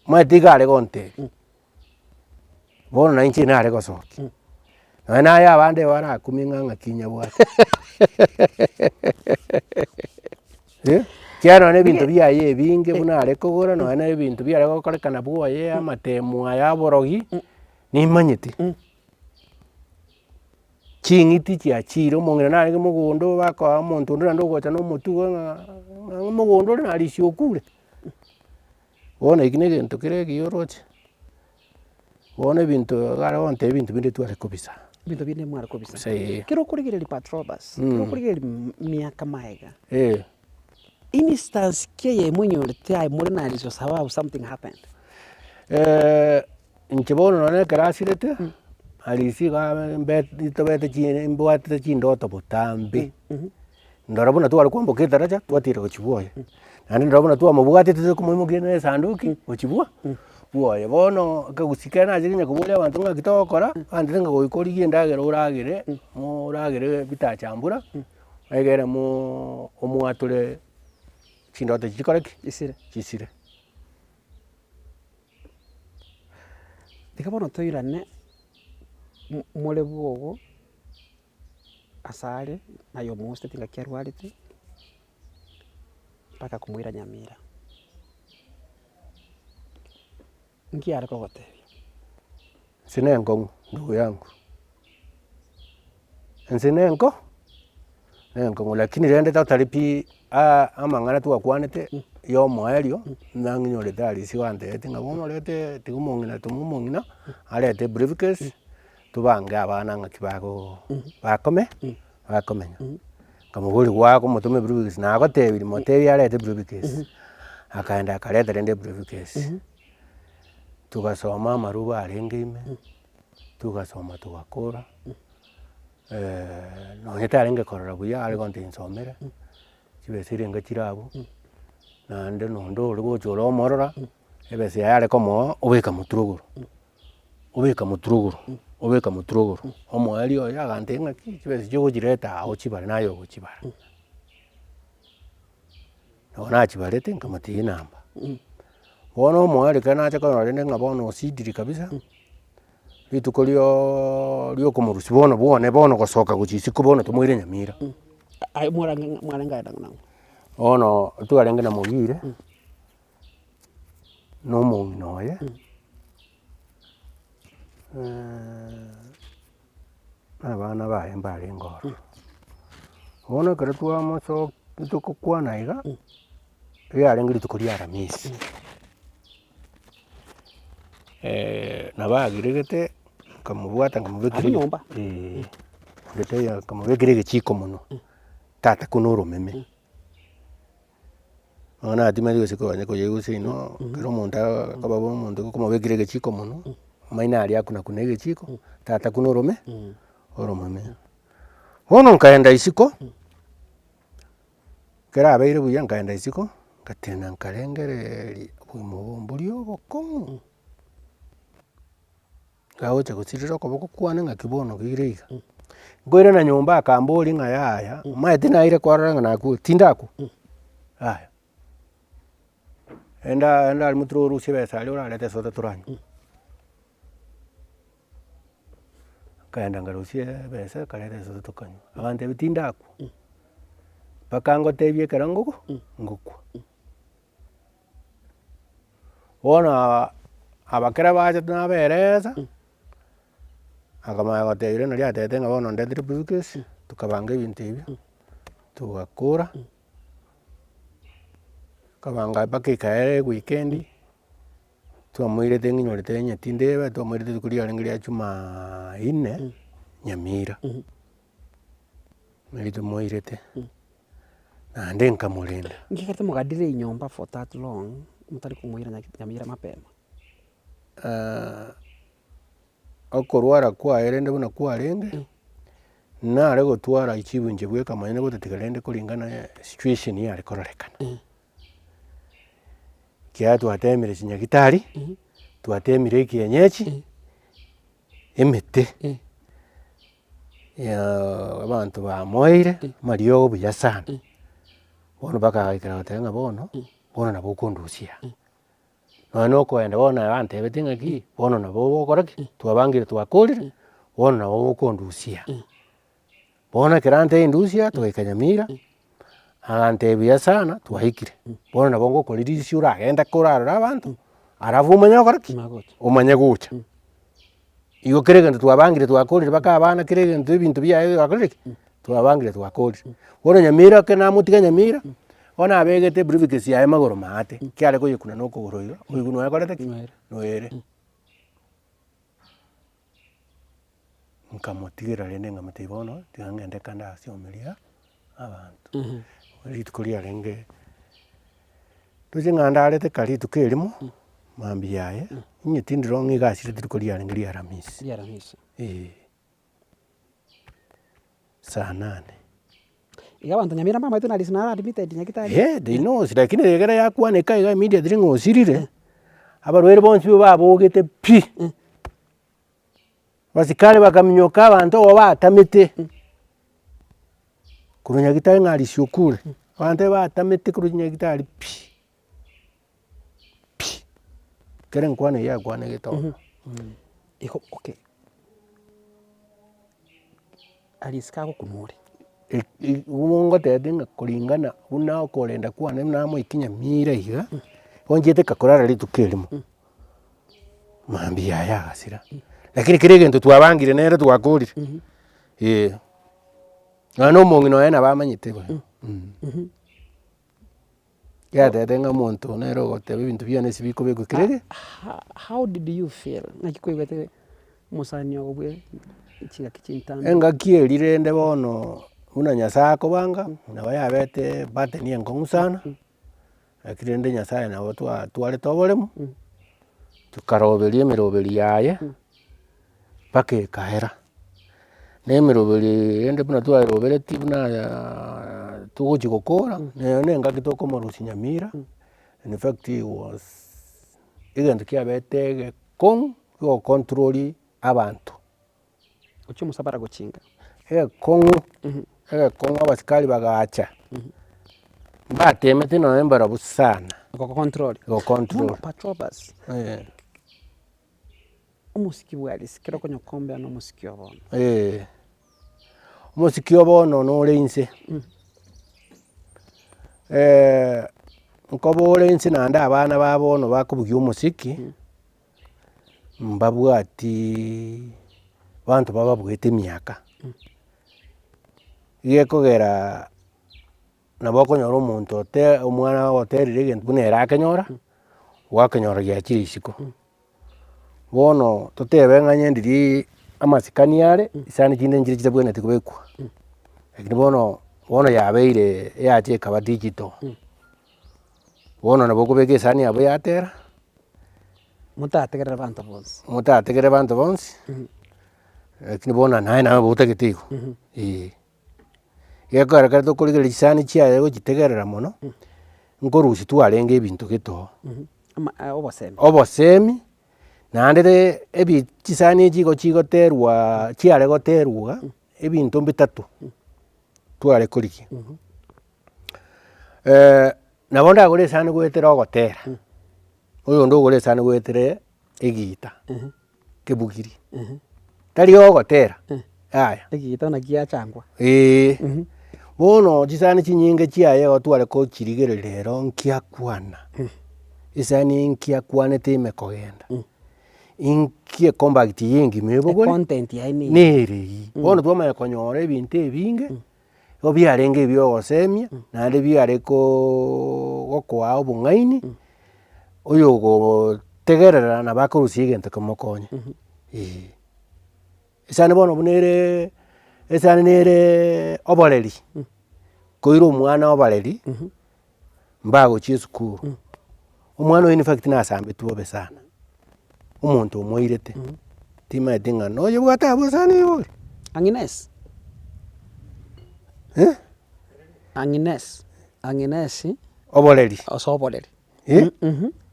omanyete iga are gontebia, bono na inche nare gosokia. Nonya naye abande barakumie ng'a ng'aki nyabwate. Ekiagera nonya na ebinto biaye ebinge buna are kogora, nonya na ebinto biare gokorekana bwoye, amatemo aya aborogi, nimanyete. Ching'iti chiachire, omong'ina narenge mogondo bakoa omonto onde naende ogocha na omotugo ng'a ng'a omogondo ore narisia okure. Bono eki na egento kere ekiya oroche. Bono ebinto iga are gontebia ebinto binde tware kobisa. Ebinto binde mware kobisa. Gose ee. Ekero okorigereria Patrobas, ekero okorigereria miaka maega, Eh. instance ki eyemo onyorete aye more na Alice sababu something happened? Inche bono nonye ekero asirete, Alice iga abe mbe tobete chi mbwatete chindoto botambe. Ndora buna tware kwamboka edaraja, twatira gochia bwoye, naende ndora buna twamobwatete tokomoimokia na esanduki gochia bwo bwoye. Bono ekegusii kere nachire konya koboria abanto ng'aki togokora, bantebia ng'a goika origie endagera oragere, moragere bitachambura, egere moo omwatore chindoto echi chikore ki? Chisire. Chisire. Tiga bono toirane mo- more bwogo. Asare, naye omosete tingaki arwarete, mpaka komoira Nyamira. Nki are kogotebia? Ense na enkong'u ndugu yangu, ense na enko na enkong'u lakini rende totari pi amang'ana twakwanete ya omoerio, nang'inyorete aria gwantebetie ng'a bono orete tiga omong'ina toma omong'ina arete ebriefcase. Tobange abana ng'aki bago bakome bakomenya. Nkamoboria gwakomotoma ebriefcase nagotebirie motebie arete ebriefcase, akaenda akareta rende ebriefcase. Togasoma amaruba arenge ime, togasoma togakora, nonye tarenge korora buya are gontebia nsomere, chibesa erenge chire abwo, naende nonde ore gocha ore omorora, ebesa yaye are komoa obeka motwe rogoro, obeka motwe rogoro, obeka motwe rogoro, omoerio oye agantebia ng'aki chibesa echi ogochireta aa ochibare naye ogochibara. Nabo nachibarete nkamotigia enamba. Bono omoerio ekero nacha konyora rende ng'a bono osidire kabisa, rituko rioooo riokomorusia bono bwane bono gosoka gochia isiko bono tomoire Nyamira. Aye mwarange ng'a mwarenge aye nang'o nang'o? Bono twarenge na Mogire, na omong'ina oye, na abana baye mbarenge ororo. Bono ekero twamosokia togokwana iga, riarenge rituko ria aramisi, nabo agiregete, nkamobwata nkamobekera Abwo nyomba? eh, onde taiyo nkamobekera egechiko monwe, tata kuna oromeme. Nonya natimeti gose konya koyegwa seino, ekero omonto akoba bo omonto okomobekera egechiko monwe, amaino aria akuna kuna egechiko, tata kuna orome, oromeme. Bono nkaenda isiko, ekero abeire buya nkaenda isiko, ngatena nkarengereria obogima obo mboria obokong'u. Ngagocha gosirera okoboko kwane ng'aki bono keire iga. Nkoirana nyomba akamboria ng'a yaya, omanyete naire kwarora ng'a nakure, tindakwa, yaya. Enda enda aria motwe orusie ebesa aria orarete esoda toranywe. Nkaenda nkarusia ebesa nkareta esoda tokanywa, agantebia tindakwa, mpaka ngotebie ekero ngogo ngokwa. Bono aba aba kera bachete naberesa, akamanya gotebia rende naria atebete ng'a bono ndetire briefcase, tokabanga ebinto ebio, togakora, tokabanga mpaka ekaera ewikendi, twamoirete ng'inyorete onye tindeba, twamoirete rituko riarenge ria jumainne, nyamira. Nari tomoirete, naende nkamorenda. Nki ekerete mogadelay nyomba for that long, motari komoira Nyamira mapema? Okorwara kwaye rende buna kwarenge, nare gotwara echibu inche bweka monyene gotatiga rende koringana situation yare kororekana. Ekiagera twatemire chinyagitari, twatemire ekienyeji, emete. Abanto bamoeire amariogo buya sana, bono mpaka agaikera goteba ng'a bono, bono nabo okondusia. Nonya na okoenda bono naye bantebetie ng'aki, bono nabo ogokora ki, twabangire twakorire, bono nabo okondusia. Bono ekero antebia ndusia, togaika Nyamira, agantebia buya sana twaikire, bono nabo ngokoririsia oragende korarore abanto, alafu omanye gokora ki, omanye gocha. Igo kera egento twabangire twakorire mpaka abana kera egento ebinto biaye twakorire ki? Twabangire twakorire. Bono Nyamira ekero namotiga Nyamira, bono nabegete ebriefcase yaye magoro maate, kiare koyekuna na okogoro iga, oigwe nonya akorete ki? Noere. Nkamotigera rende nkamotebia bono, tiga ngende kande ase omeria abanto. Rituko riarenge. Ndoche ng'a ndarete kare rituko erimo, mambia yaye, onye tindi wrong iga asirete rituko riarenge ria aramisi. Ria aramisi. Eeh, saa nane. Iga abanto Nyamira mbamaete na Arisi naro admitted nyagetari. Eh, they knows lakini ekero yakwaneka iga immediately ng'a osirire, abarwaire bonsi bo babogete pi. Abasikari bakaminyoka abanto obo batamete, korwa nyagetari ng'a Arisi okure, abanto batamete korwa nyagetari pi, pi, ekero enkwana eywo yakwanegete ororo. Igo okay, Arisi kagokunwa ore. Ngotebia ng'a kuringana buna okorenda kwane buna namoikia Nyamira iga, igo nchiete nkakorara rituko erimo, mambia yaye agasira, lakini kera egento twabangire nere twakorire, eh. Nonya na omong'ina oye nabo amanyete buya. Yatebete ng'a omonto nere ogoteba ebinto biane ase bikobekwa kerege. How did you feel? Naki kwaigwete omosani ogo bwe chingaki chintambe? Engaki eria rende bono buna Nyasaye akobanga, nabo yabete burden enkong'u sana, lakini rende Nyasaye nabo twa twarete oboremu. Tokaroberia emeroberi yaye, mpaka ekaera. Na emeroberi rende buna twayeroberetie buna togochi gokora, nere na engaki tokomorusia Nyamira, in fact he was egento kiabete egekong'u gigocontrol abanto. Gochia omosabara gochinga. Egekong'u, egekong'u abasikari bagacha, mbatemete nonye mbarabwo sana. Gogocontrol. Gocontrol. Bono Patrobas, Eh. omosiki bwa risiki ekero okonya kombea na omosiki o bono. Eh, omosiki o bono nore inse, nkoba ore inse naende abana ba bono bakobugia omosiki, mbabwatiiii banto bababuete emiaka, gekogera nabo okonyora omonto ote omwana oterire egento buna ere akenyora, gwakenyora giachire isiko. Bono totebe ng'a onye ndiri amasikani are, chisani chinde nchire chitabwenereti kobekwa, lakini bono bono yabeire yacha ekaba digital. Bono nabo okobeka esani yabo yatera. Motategerere abanto bonsi. Motategerere abanto bonsi, lakini bono naye nabo otagete igo, eh. Gekogera ekero tokorigereria chisani chiaye gochitegerera mono, nkorusia twarenge ebinto gete oo. Ama obosemi. Obosemi, naende re ebi chisani echi igo chigoterwa chiare goterwa ebinto mbitato tware korigia. Nabo ndagore esani goetera ogotera, oyonde ogore esani goetera egita, kebugiri, tari ogotera yaya. Egita naki giachangwa. Eeh, bono chisani chinyinge chiaye igo tware kochirigereria ero nkiakwana, esani eye nkiakwanete ime kogenda, inki ecompact eye engima ebogori, Econtent yaye neye. nere eywo. Bono twamanya konyora ebinto ebinge. Igo biarenge ebia ogosemia, naende biare koooo gokoa obong'aini, oyogotegerera nabo akorusia egento kemokonye, eh. Esani bono buna ereee esani nereee oboreri, koira omwana oboreri, mbagochia esukuru, omwana oyio in fact nasambetwe bobe sana, omonto omoirete, timanyeti ng'a noyebwate abwo esani iga oria. Ang'ines. Eh? Ang'ines, ang'ines. Oboreri. Ase oboreri. Eh?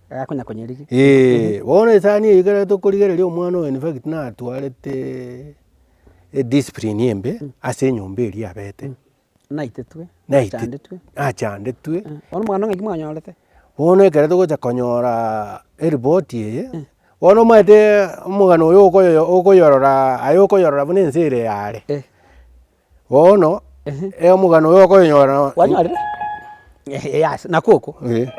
Agakonya konyerigia. Eeh, bono esani eywo ekero tokorigereria omwana oyo in fact natwarete ediscipline embe ase enyomba eria abete. Naitetwe, Naite- achandetwe. Achandetwe. Bono omogano ng'aki mwanyorete? Bono ekero togocha konyora eripoti eye, bono omanyete omogano oyo okoyo okoyorora aye okoyorora buna ense ere yare. Bono, omogano oyo okoyonyora. Kwanyorire? Ehe yas, nakwo okwo. Eh.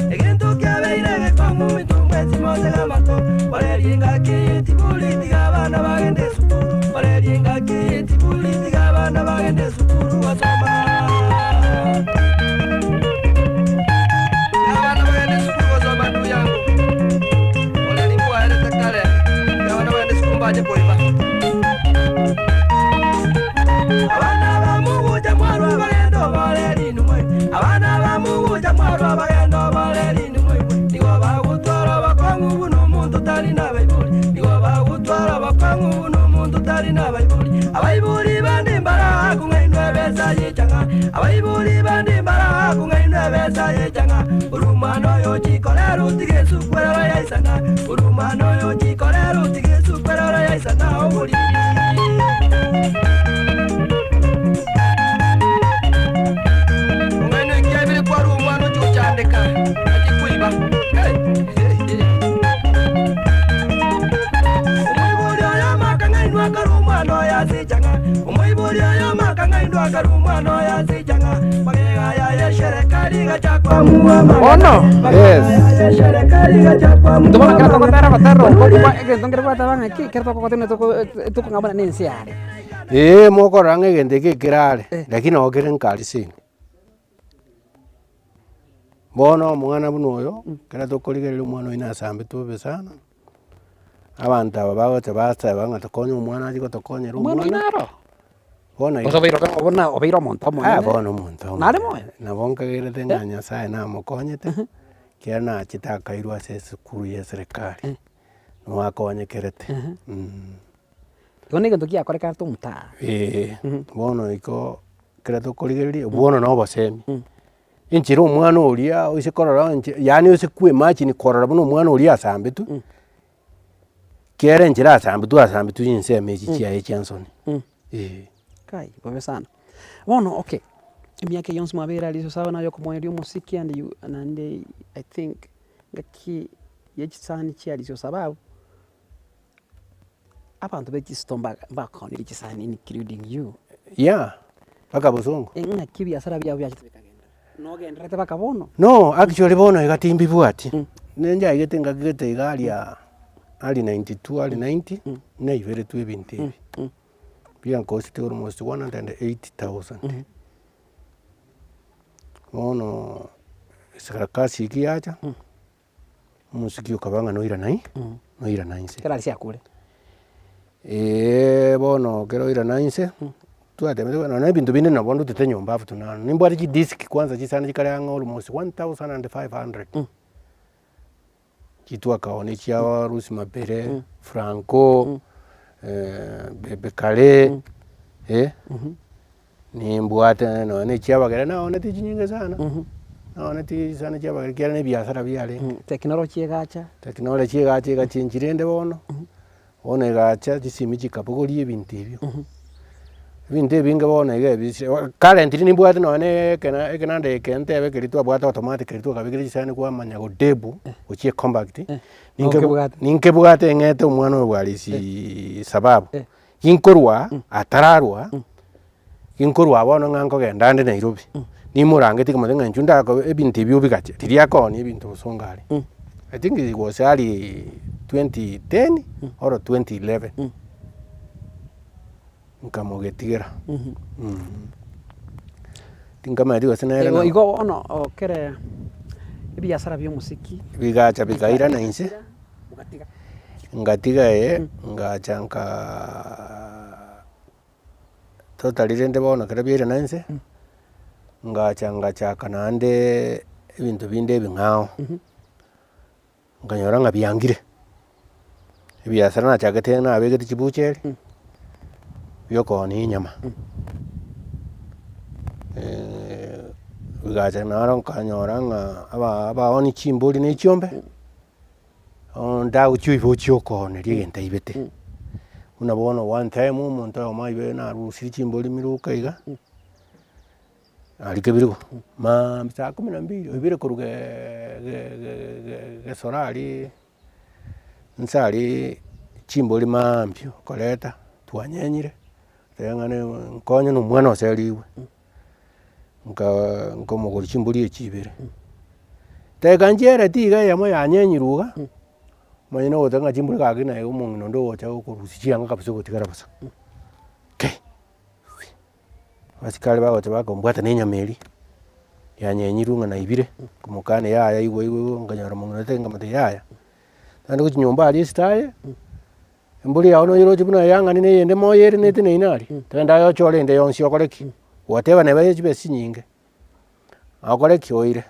Egento kiabeire egekong'u minto mwensi motege amato, Orerie engaki eye tibori tiga abana bagende esukuru, Orerie engaki eye tibori tiga abana bagende esukuru gosoma. Tiga abana bagende esukuru gosoma ndugu yangu, Oreri mbwaerete kare, tiga abana bagende esukuru mbache koiba. Abana ba mogocha mwarwa bagende oboreri inwe, Abana ba mogocha mwarwa bagende oboreri inwe, Nigo bagotwara obokong'u buna omonto tari nabaibori, Nigo bagotwara obokong'u buna omonto tari nabaibori. Abaibori bande mbarakong'ainwa ebesa y'echang'a, Abaibori bande mbarakong'ainwa ebesa y'echang'a, Ore omwana oyo ochikorera otige esukuru ero yaisana, Ore omwana oyo ochikorera otige esukuru ero yaisana oboriri. Omwene ekiabere kwarua omwana ochia gochandeka, achie koiba. Omoibori oyomo akang'ainwa akarua omwana oye ase echang'a, Omoibori oyomo akang'ainwa akarua omwana oye ase echang'a, Magega yaye eserekari egacha. Bono, Yes. intwe bono ekero togotera ogotera oko kwa egento nkere gwateba ng'a ki, ekero tokogotera toko tokong'a buna na ense yare. Eeh mokorora ng'a egento eke ekere are, Eh. lakini nabo kere nkari seino. Bono omwana buna oyo, ekero tokorigereria omwana oyio nasambetwe bobe sana, abanto aba bagocha baseba ng'a tokonye omwana achie gotokonyera Omwana oyio omwana. naro? Bono Gose iga. obeire obe buna obeire omonto Ah, omonene. bono omonto Nare omonene. moyo? Nabo nkagerete ng'a Nyasaye namokonyete, ekiagera nachete akairwa ase esukuru ya eserekari, nigo akonyekerete. Igo na egento giakorekanete omotaa. Eeh, bono igo ekero tokorigereria, bono na obosemi, enchera omwana oria oise korora enche yaani oise koimagine korora buna omwana oria asambetwe, kera enchera asambetwe asambetwe chinsemo echi chiaye chia nsoni, eh. Kai, bobe sana. Bono okay, emiaka eye yonsi mwabeire aria ase abana yokomoeria omosiki and you naende I think ngaki ya chisani chia Arisio Sababu, abanto be chisito mbaga mbakoonirie chisani including you. Yeah, mpaka bosongo. Ng'aki ebiasara biabo biachete bikagenda, nogendererete mpaka bono? No, actually bono iga timbibwati, ninchaigete ngaki gete iga aria early 92 early 90, naiberetwe ebinto ebi, biankosete almost 108,000. Bono esarakasi eki yacha. Omosiki okaba ng'a noirana i, noirana inse. Ekero aria akure. Eeh bono ekero oirana inse, twatemete bono na ebinto binde nabo ndutete nyomba up to now. Nimbwate chidisk kwanza chisani chikare ang'e almost 1500. Chitwakaoni chia Lucy Mabere, Franco, Bebe Kale, Nimbwate nonya na echiabagere naoneti chinyinge sana, naoneti chisani chiabagere ekiagera na ebiasara biarenge. Technology egacha. Technology egacha egachengi rende bono, bono egacha chisimi chikabogoria ebinto ebio. Ebinto ebinge bono iga ebisire currently nimbwate nonya na ekena ekenanda eke ntebe keria twabwate automatic keria twakabekire chisani kwamanya godebu gochia ecompact, ninke Nokebwate. ninkebwate ng'ete omwana oyo bwarisi sababu. Ginkorwa atararwa, ginkorwa bono ng'a nkogenda ande Nairobi, nimorangeti nkamotebia ng'a inchuo ndakobe ebinto ebi obigache, riria akoonia ebinto bosongo aria. I think it was early 2010 or 2011, nkamogetigera tinkamanyeti gose nere Igo nabo. igo bono okere ebiasara bia omosiki. Bigacha bikairana inse. Ngatiga eye, ngacha nkaaa totally rende bono ekero biairana inse, ngacha ngachaka naendeee ebinto binde ebing'ao, nkanyora ng'a biangire, ebiasara nachagete nabegete chibucheri, biokoonia enyama, bigacha naro nkanyora ng'a aba abaonia chimbori na echiombe. Ndagochia oibe ochie okooneria egento aibete, buna bono one time omonto oyomo aibire narusirie chimbori miruka iga, aria kebirigo, maambia saa kumi na mbili oibire korwa gee ge- ge- ge- gesora aria nse aria chimbori maambia okoreta twanyenyire, teba ng'a nkonye na omwana oserigwe. Nkaa nkomogoria chimbori echi ibere, teka nchiareti iga eyemo yanyenyirwe iga, omonyene ogoteba ng'a chimbori gaki naye omong'ina onde ogocha gokorusia chianga kabisa ogotigara bosa, kei, abasikari bagocha bakombwata na enyama eria, yanyenyirwe ng'a naibire, nkomokania yaya igwa igwa igwa nkanyora omong'ina oria nkamotebia yaya, naende gochia nyomba aria esitaye. Embori yao noyeroche buna eyang'ani na eyende moyo ere neteneine aria, togende aye ochore ende yonsi okore ki? Gwateba neba ye chibesa chinyinge, okore ki? Oire.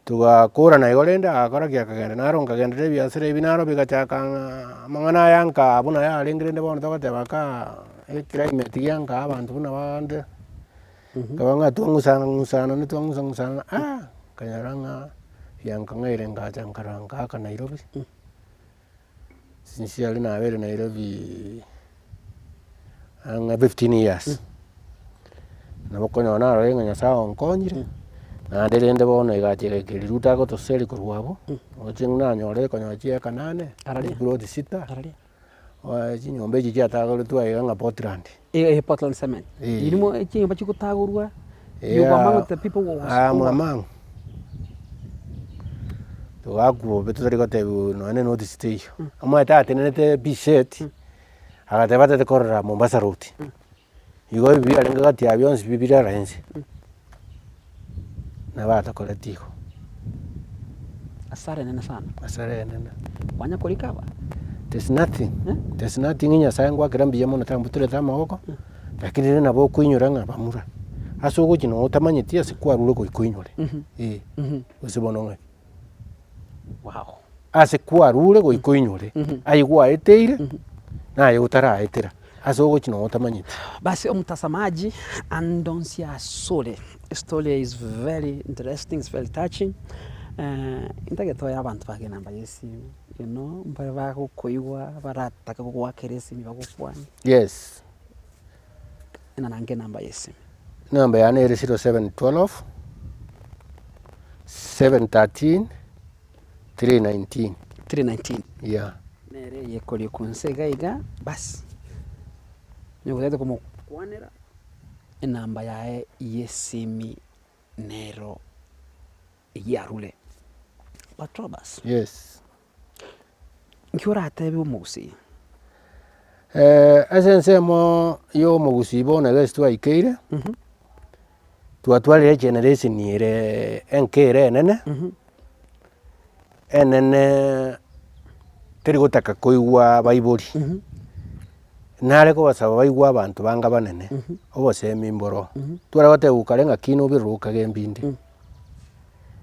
Togakorana igo rende agakora ki? Akagenda. Naro nkagenderera ebiasara ebi naro bigachaka ng'a amang'ana aya nkaa buna yarenge rende bono togoteba kaa eclimate gia nkaa abanto buna bande, nkaba ng'a twang'usana ng'usana twang'usa ng'usana ah, nkanyora ng'a biankong'eire ngacha nkarora nkaaka Nairobi. Since aria nabeire Nairobi ang'e 15 years, nabo okonyora narorire ng'a Nyasaye onkonyire, naende rende bono egacha egaika riruta agotoseria korwa abwo, roche nanyorire konyora chieka nane, chiploti sita, chinyomba echi chiatagoretwe aiga ng'a Portland. Eeh Portland cement. Eeh. Irimo chinyomba chigotagorwa. You were among the people who was I'm among. Togakwa bobe totari gotebiwa nonya ne notice teiyo. Omanyete atenenete Biset, agateba atagete korora Mombasa road. Igo ebi biarenge gati ya bionsi pi birara inse, nabo atokoreti igo. Asara enene sana. Asara enene. Kwanya korikaba? There's nothing, Eh? there's nothing Nyasaye ngwakera mbuya mono tambutorete amaboko, lakini rende nabo okoinyora ng'a bamura, ase ogochia nonye otamanyeti ase kwarure goika oinyore, eh, gose bono ng'aki. Wow. Ase kwarure goika oinyore, aye gwaeteire, naye otaraetera, ase ogochia nonye otamanyeti. Basi omutazamaji andonsia asore estory is very interesting it's very touching ntagete oe abanto bage enamba ya esimu you know mbare bagokoigwa baratake gogoakera esimi bagokwanie. Yes. Ena nange enamba ya esimi. Enamba yane ere 0712 713 319. 319. Yeah. Nere eye ekorikwa inse iga iga basi, onye gotagete komokwanera enamba yaye ya esimi nero eyio arure. Patrobas. Yes. Nki oratebe omogusii? Ase ensemo ya omogusii bono iga ase twaikeire, twatwarire egeneration ere enke ere enene, enene teri gotaka koigwa abaibori, nare kobasaba baigwe abanto bange abanene, obosemi mboro. Tware gotebigwa kare ng'a kina obirore okage mbinde.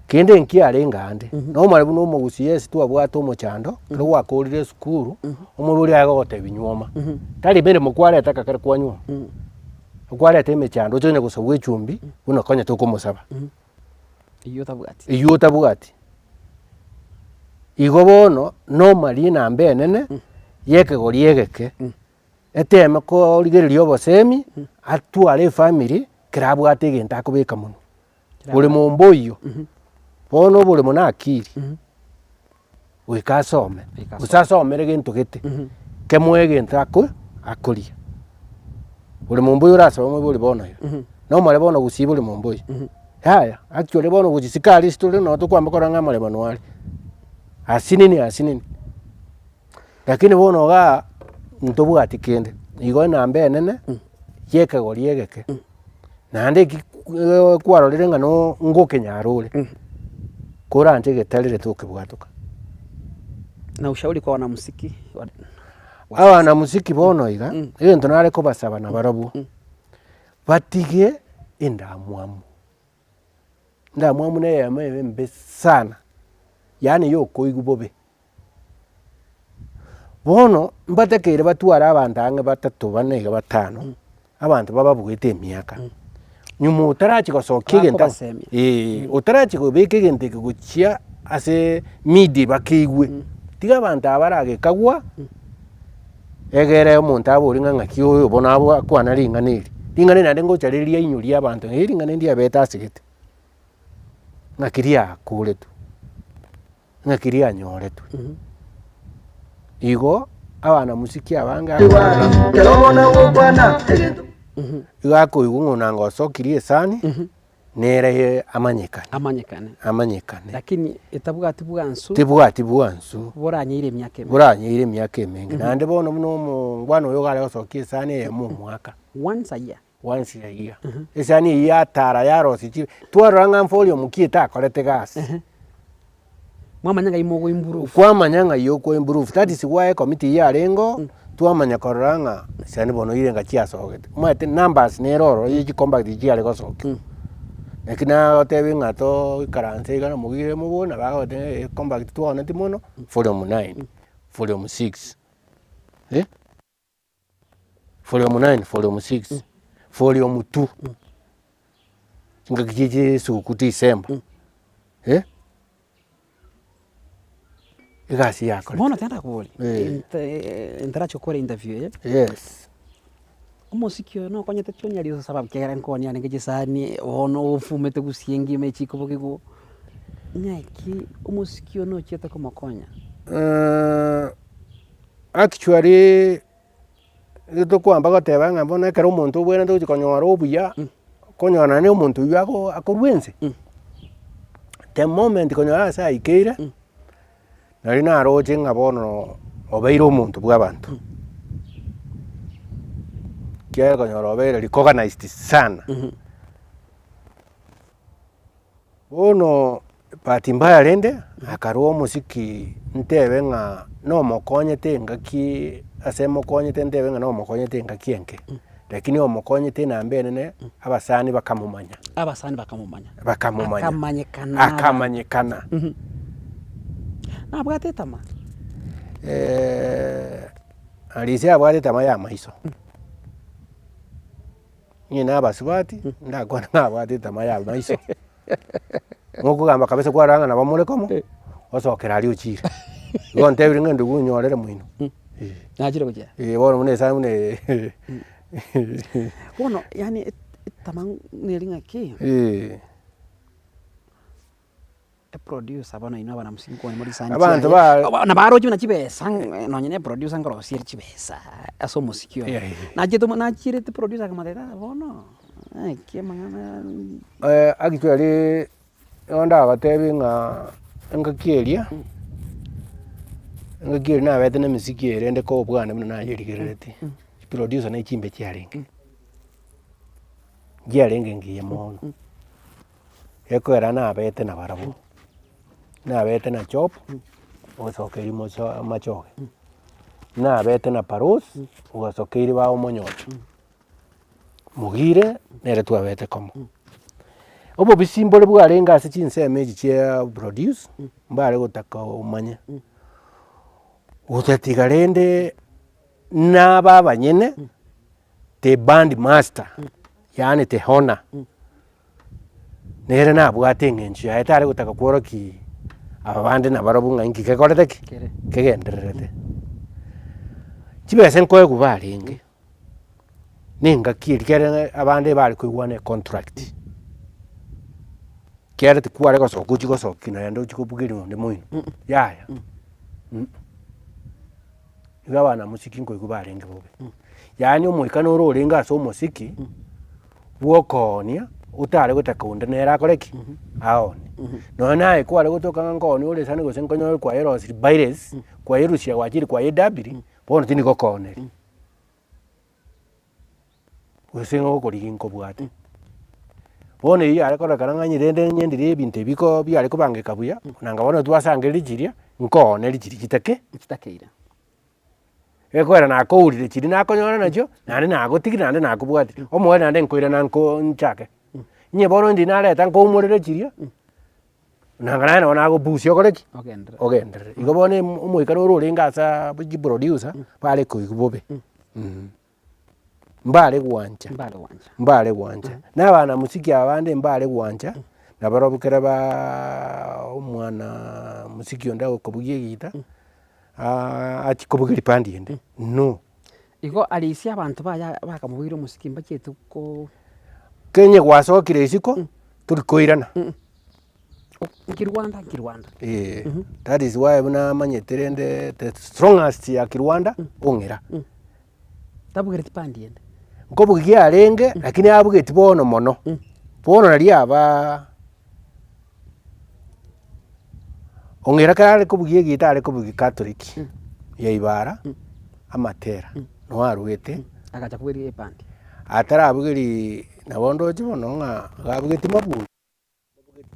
Kende nkiarenge ande, nomanye buna omogusii ase twabwate omochando, ekero gwakorire esukuru, omoibori aye agogotebia nyuoma, tari meremo kwareta ekero kwanyuoma, okwareta emechando oche onye gosabwa echumbi, buna okonyete okomosaba. Eyio otabwati. Eyio otabwati. Igo bono, nomarie enamba enene, ya ekegori egeke, eteme korigereria obosemi, atware efamiri, ekero abwate egento akobeka monwe. Boremo mboiyo, bono oboremo na akili, goika asome, gose asomere gento gete, kemoe egento ako akoria. Boremo mboiyo orasome omoibori bono iga, nomare bono gusii boremo mboiyo, yaya actually bono gochisika aria ase tore noo tokwamba korora ng'a amaremo noo are, asinini asinini. Lakini bono igaa, ntobwati kende, igo enamba enene, ya ekegori egeke, naende eki kwarorire ng'a no ngokenyara ore, koranche egetarere tokebwatoka. Na ushauri kwa wanamuziki wa Abanamuziki bono iga, egento nare kobasaba nabarabwo, batige endamwamu. Endamwamu na eyemo ebe embe sana, yaani ya okoigwa bobe. Bono, mbatakeire batware abanto ang'e batato bane iga batano, abanto bababuete emiaka, nyuma otarachia gosokia egento Bakobasemia. eh, otarachia kobeka egento eke gochia ase media bakeigwe, tiga abanto aba baragekagwa, egere omonto abori ng'a ng'aki oyo bono abwo akwana ring'ana eri. Ring'ana eri naende ngocha rire riainyoria abanto ng'a ring'ana eri ndiabete asegete, ng'aki riakoretwe. Ng'aki rianyoretwe. Igo abanamusiki abange igo akoigwa ng'a onanga osokirie esani, nere amanyekane. Amanyekane. Amanyekane. Lakini etabwati bwansu. Tebwati bwansu. Boranyeire emiaka emenge. Boranyeire emiaka emenge. Naende bono buna omongwana oyo iga are gosokia esani eyemo omwaka. Once a year. Once a year. Esani eyio yatara yarosia chi, twarora ng'a volume ki etakorete gasi. Mwamanya ng'ai mogo improve. Kwamanya ng'ai oko improve, that is why ekomiti eyio yarenge oo, twamanya korora ng'a chisani bono irenga chiasogete. Omanyete numbers nere ororo ye chicompact chiare gosokia. Naki nagotebi ng'a toikaranse iga namogire moboni nabo agoteba ng'a ecompact twaoneti mono, volume nine, volume six, eh. Volume 9, volume 6, volume 2, chingaki chie chisuguku December, eh, egasi yakorete. Bono tenda koboria, Eh. ntarachi gokora interview eye, Yes. omosiki oyo nokonyete chionyari ase sababu ekiagera nkooni arenge chisani, bono ofumete gusii engima echikobokigwa, ng'aki omosiki oyo nochiete komokonya? Actually, nigo tokoamba goteba ng'a bono ekero omonto obwenerete gochia konyora obuya. Konyora naende omonto oywo ago akorwa ense, the moment konyora ase aikeire, nari naroche ng'a bono obeire omonto bwa abanto. Ekiagera konyora obeire recognized sana. Bono bahati mbaya rende, akarwa omosiki ntebe ng'a nomokonyete engaki ase mokonyete ntebe ng'a nomokonyete engaki enke, lakini omokonyete enamba enene abasani bakamomanya. Abasani bakamomanya. Bakamomanya. Akamanyekana. Akamanyekana. Nabwate etama? Arisia abwate etama ya amaiso. Onye na abasubati, ndakwane ng'a abwate etama ya amaiso, mokogamba kabisa kwarora ng'a nabo more komo, osokera aria ochire. Igo ntebirie ng'a endugu onyorere moino, eh. Nachire gochia? Eh, bono buna esaa buna eye Bono yaani etama neri ng'aki? Eh. Eproducer bono inwe abana mosinkwane more chisani Abanto chiaye, ba- obo nabaroche buna chibesa ng'a nonye na eproducer nkorosia ere chibesa ase omosiki oyo. Yeah, yeah. Nachete omo nachierete producer akamotebia tata bono, naki amang'ana Actually, nigo ndagotebi ng'a engaki eria, engaki eria nabete na emesiki eye rende kobwana buna nayerigereretie, chiproducer na echimbe chiarenge, nchiarenge ngiya mono. Gekogera nabete nabarabwo, nabete na Job, ogosokeria mocho amachoge, nabete na Paros, ogosokeiri ba omonyocho, Mogire nere twabete komo. Obobisi mbore bwarenge ase chinsemo echi chia produce, mbare gotaka omanye, gotatiga rende naba abanyene, the band master, yaani the owner. Nere nabwate eng'encho yaye tare gotaka kworokia aba bande nabarabwo ng'a inki kekorete ki? Kere. Kegendererete. Chibesa nkoegwa barenge, na engaki eria kere abande bare koigwana econtract, kiagera tikware gosoka ochie gosokia naende ochie kobugeria onde moino, yaya mh. Igo abana mosiki nkoigwa barenge bobe, yaani omoika noro orenge ase omosiki. Bw'okoonia, otare gotaka onde nere akore ki? Aoonie. Nonya naye kware gotoka ng'a nkoonia ore esani gose nkonyore kwayerosirie baires, kwayerusia gwachire kwayedabiri, bono tindi gokooneria. Gose ng'a okorigia nkobwate. Bono eyio yare kororekana ng'a onye rende nyendire ebinto ebi ko biare kobangeka buya, nanga bono twasangereria chiria, nkooneria chiria chitake Chitakeire. Ekwera nakourire chiria nakonyora nachio, naende nagotigire naende nakobwatire, omoerio naende nkoirana nko nchake. Inye bono ndiri nareta nkoumorere chiria, nanga naye nabo nagobusia okore ki? Ogenderere. Ogenderere. Igo bono emo omoika noro orenge asaaa chiproducer, bare koigwa bobe mh. Mbare gwancha, Mbare gwancha. mbare gwancha. Na abana mosiki abande mbare gwancha, nabarobwo kera baaa omwana mosiki onde agokobugia egita, achie kobugia ripandi ende, no. Igo arisia abanto baye bakamobugirie omosiki mbachiete ko. Kenye gwasokire isiko, tori koirana. Nkirwanda nkirwanda. Eeh, that is why buna amanyete rende the strongest ya kirwanda, ong'ira. Tabugereti pandi ende. Nkobugia arenge, lakini abugeti bono mono, bono naria abaa ong'ira ekero are kobugia egita are kobugia catholic ya ibara, amatera, noo arwete. Agacha kobugeria epandi. Atarabugeria nabo ndoche bono ng'a iga abugetie mabundi.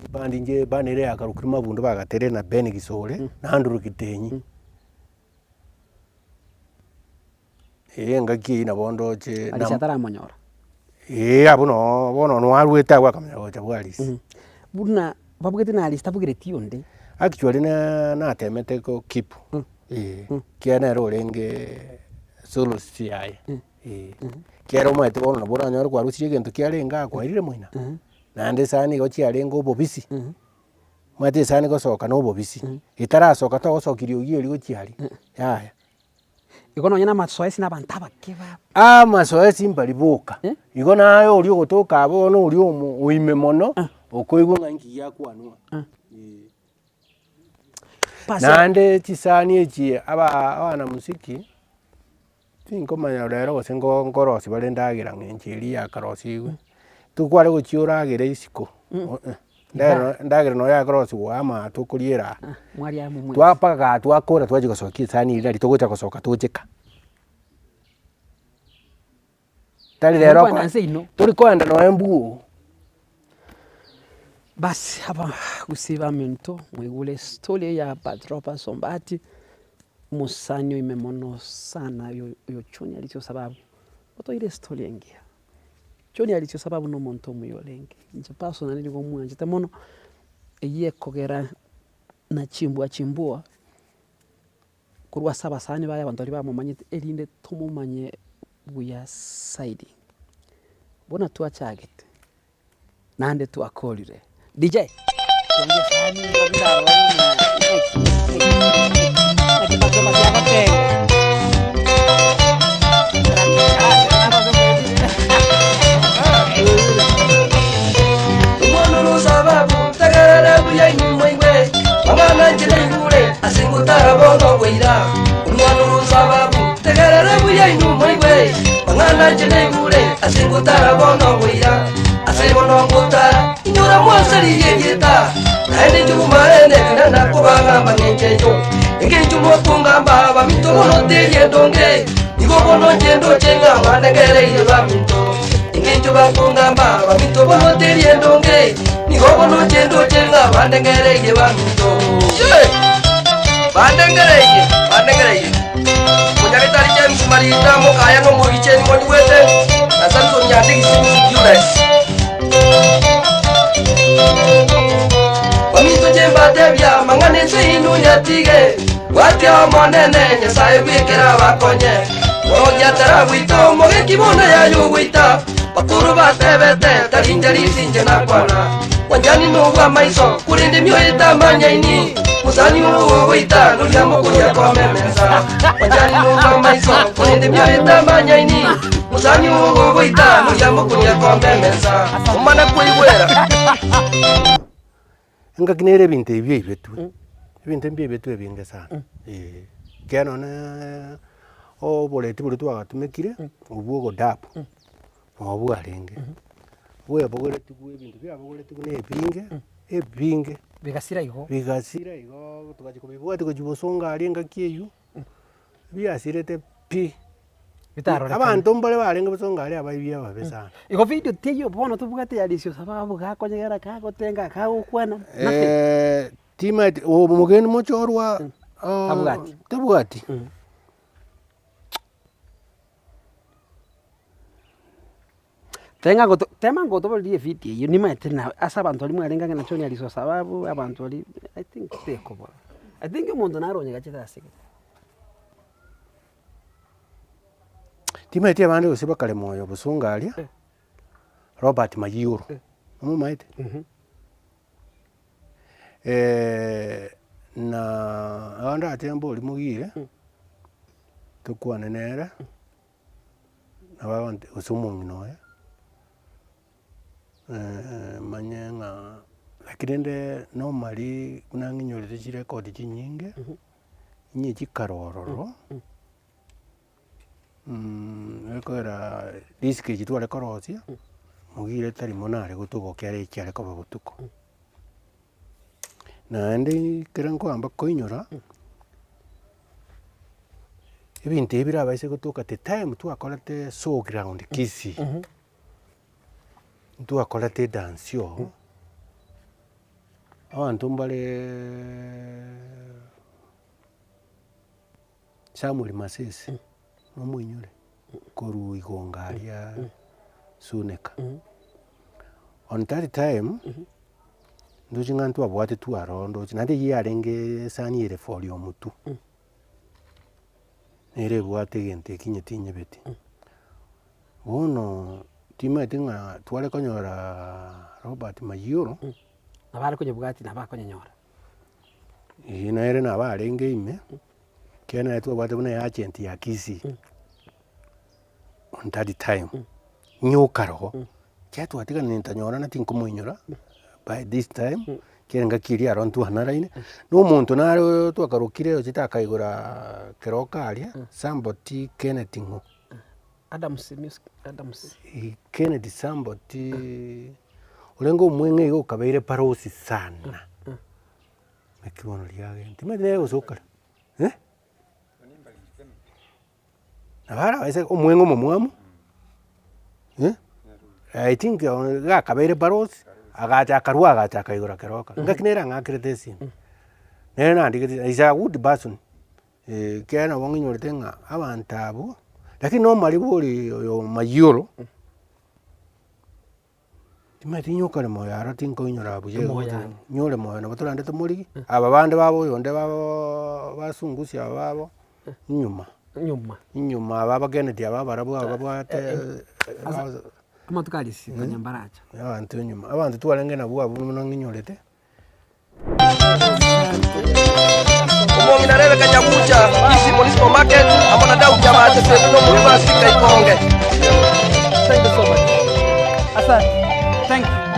Ebandi inche ebandi ere yakarokire mabundo bagaterire na Ben Gisore, na Andrew Gitenyi. Eye engaki eywo nabo ndoche Arisi ataramonyora. Eeh abwo noo bono nwarwete abwo akamanya gocha bwa Arisi. Buna babugete na Arisi tabugereti onde. Actually na natemete ko keep eh, ekiagera nere orenge soloist yaye eh, ekiagera omanyete bono nabo oranyore kwarusirie egento kiarenge aa kwairire moino. Naende esani igo chiarenge obobisi, omanyete esani gosoka na obobisi, etarasoka togosokia riogi erio gochia aria, yaya. Igo nonye na amasoesi na abanto abake ba. Amasoesi mbari boka, igo naye oria ogotoka abwo bono oria omo oime mono, okoigwa ng'a inki giakwanwa eh. Naende chisani echi aba abanamuziki. Tinkomanya rero gose nko nkorosia bare endagera ng'a enche eria yakarosiigwe, Tokware gochia oragere isiko, ndagera endagera nonya yakorosiwa amato okoriera aa. Mwaria amo mwensi. Twapaka gaa twakora twachia gosokia esani eria nari togocha gosoka tocheka. Tari rero Mokwana nse inwe. tori koenda nonya mbuo. Basi abagusii baminto mwaigure estory eye ya Patrobas Ombati, omosani oime mono sana oyo oyo Junior Richie Osababu, otoire estory engiya. Junior Richie Osababu na omonto omuya orenge, inche personally nigo mwanchete mono, eywo ekogera na chimbwa chimbwa. Korwa ase abasani baye abanto baria bamomanyete erinde tomomanye buya zaidi. Buna twachagete, naende twakorire. DJ, tongia esani igo birarore buna naki naki naki agotenga. Omwana ore osababu, tegerera buya inwe moigwe, amang'ana inche naigure, ase ngotara bono oboira. Omwana ore osababu, tegerera buya inwe moigwe, amang'ana inche naigure, ase ngotara bono oboira. Ase bono ngotara, inyora mwansaririe erieta, naende inche obomaene ekero nakobagamba ng'encho eyio. Engencho mokongamba abaminto bono teri endonge, nigo bono inche ndoche ng'a mwandengereire baminto. Engencho bakongamba abaminto bono teri endonge, nigo bono inche ndoche ng'a bandengereirie baminto. Ye! Bandengereirie, bandengereirie. Omonyagetari James Marita mokaya na omogicheni monyigwete, na Samson Nyandigisi Julius. Baminto inche mbatebia amang'ana ense inwe nyatige, bwatia Omonene Nyasae bw'ekero abakonye. Morokia taragoita omogeki bono yaya ogoita, bakoro batebete, tari inche risinche nakwana. Bwanchani nobw'amaiso, korende mioyo etamanyaini, mosani ogogoita noria mokoria komemesa. Bwanchani nobw'amaiso, korende mioyo etamanyaini, mosani ogogoita noria mokoria komemesa. Omana koigwera. Engaki nere ebinto ebi biaibetwe, ebinto mbiaibetwe ebinge sana, eh. Ekiagera nonye oboreti boria twagatumekire, obwo ogodabu, nabo bwarenge, bwabogoretigwe ebinto biabogoretigwe na ebinge, ebinge. Bigasira igo. Bigasira igooo togachia kobibwatia gochia bosongo aria engaki eywo, biasirete pi. Bitarorekana. Abanto mbare barenge bosongo aria abaibi ababe sana. Igo video teiyo bono tobwate ya Lisio sababu gakonyegera, kagotenga, kagokwana, nothing. Timaeti omogeni mochorwa Tabwati. tabwati. Tenga goto tema ngotoborerie evideo eyio nimaete na ase abanto baria mwarenge ang'e na John Alice Osababu, abanto baria I think tekobora. I think omonto naro onyegachete ase gete. Timaeti abande gose bakare moyo bosongo aria, Robert Mayioro, nomomaete? Na abande ache mbori mogire, tokwane nere, nabo agonte gose omong'ina oye, manye ng'a lakini rende normally buna ng'inyorete chirecord chinyinge, inye chikare ororo, ekogera risk echi tware korosia, mogire tari mono are gotogokia are ekiare koba botuko. Naende ekero nkoamba koinyora, ebinto ebi birabaise gotoka the time twakorete show ground kisii, ntwakorete edansi oo, abanto mbareee Samuel Masese, nomoinyore korwa igonga aria Suneka. On that time, ndoche ng'a ntwabwatetwe aroro ndoche, naende eyio yarenge esani ere for omotwe, nere ebwate egento ekio onye tinyebeti. Bono timanyeti ng'a tware konyora Robert Mayioro. Nabo are konyebwatia nabo akonyenyora. Eyio nere nabo arenge ime, ekiagera nere twabwate buna eagent ya Kisii, on that time, nyoka roho, ekiagera twatiganire ntanyorana tinkomoinyora by this time, ekiagera engaki eria aro ntwanaraine, na omonto nare oyo twakarokire ochete akaigora keroka aria, somebody Kenneth ng'o. Adams music Adams. Kennedy Samboti orenge omweng'e iga okabeire parosi sana, naki bono riagenda, timanyeti nere gose okare eh? Nabo arabaise omweng'e omomwamu eh, I think iga akabeire parosi, agacha akarwa agacha akaigora keroka, ngaki nere ang'akerete esimi, nere nandikete is a good person. Ekiagera nabo ng'inyorete ng'a abanto abwo, lakini nomariba ore oyo mayioro, timanyeti ninyokare moyo aro tinkoinyora buya igo Moyo aro. nyore moyo nabo torande tomorigie, aba bande babo oyonde babo basungusia aba babo, nyuma, Nyuma. nyuma aba abageneti aba barabwo aba babwate Amatuko aria isiko nyambaracha. abanto nyuma, abanto twarenge nabwo abwo buna ng'inyorete. Omong'ina Rebeka Nyagucha, Kisii Municipal Market, amo na Daudi Abache Sebe na omorwani Asika Ikonge. Thank you so much. Asante. Thank you.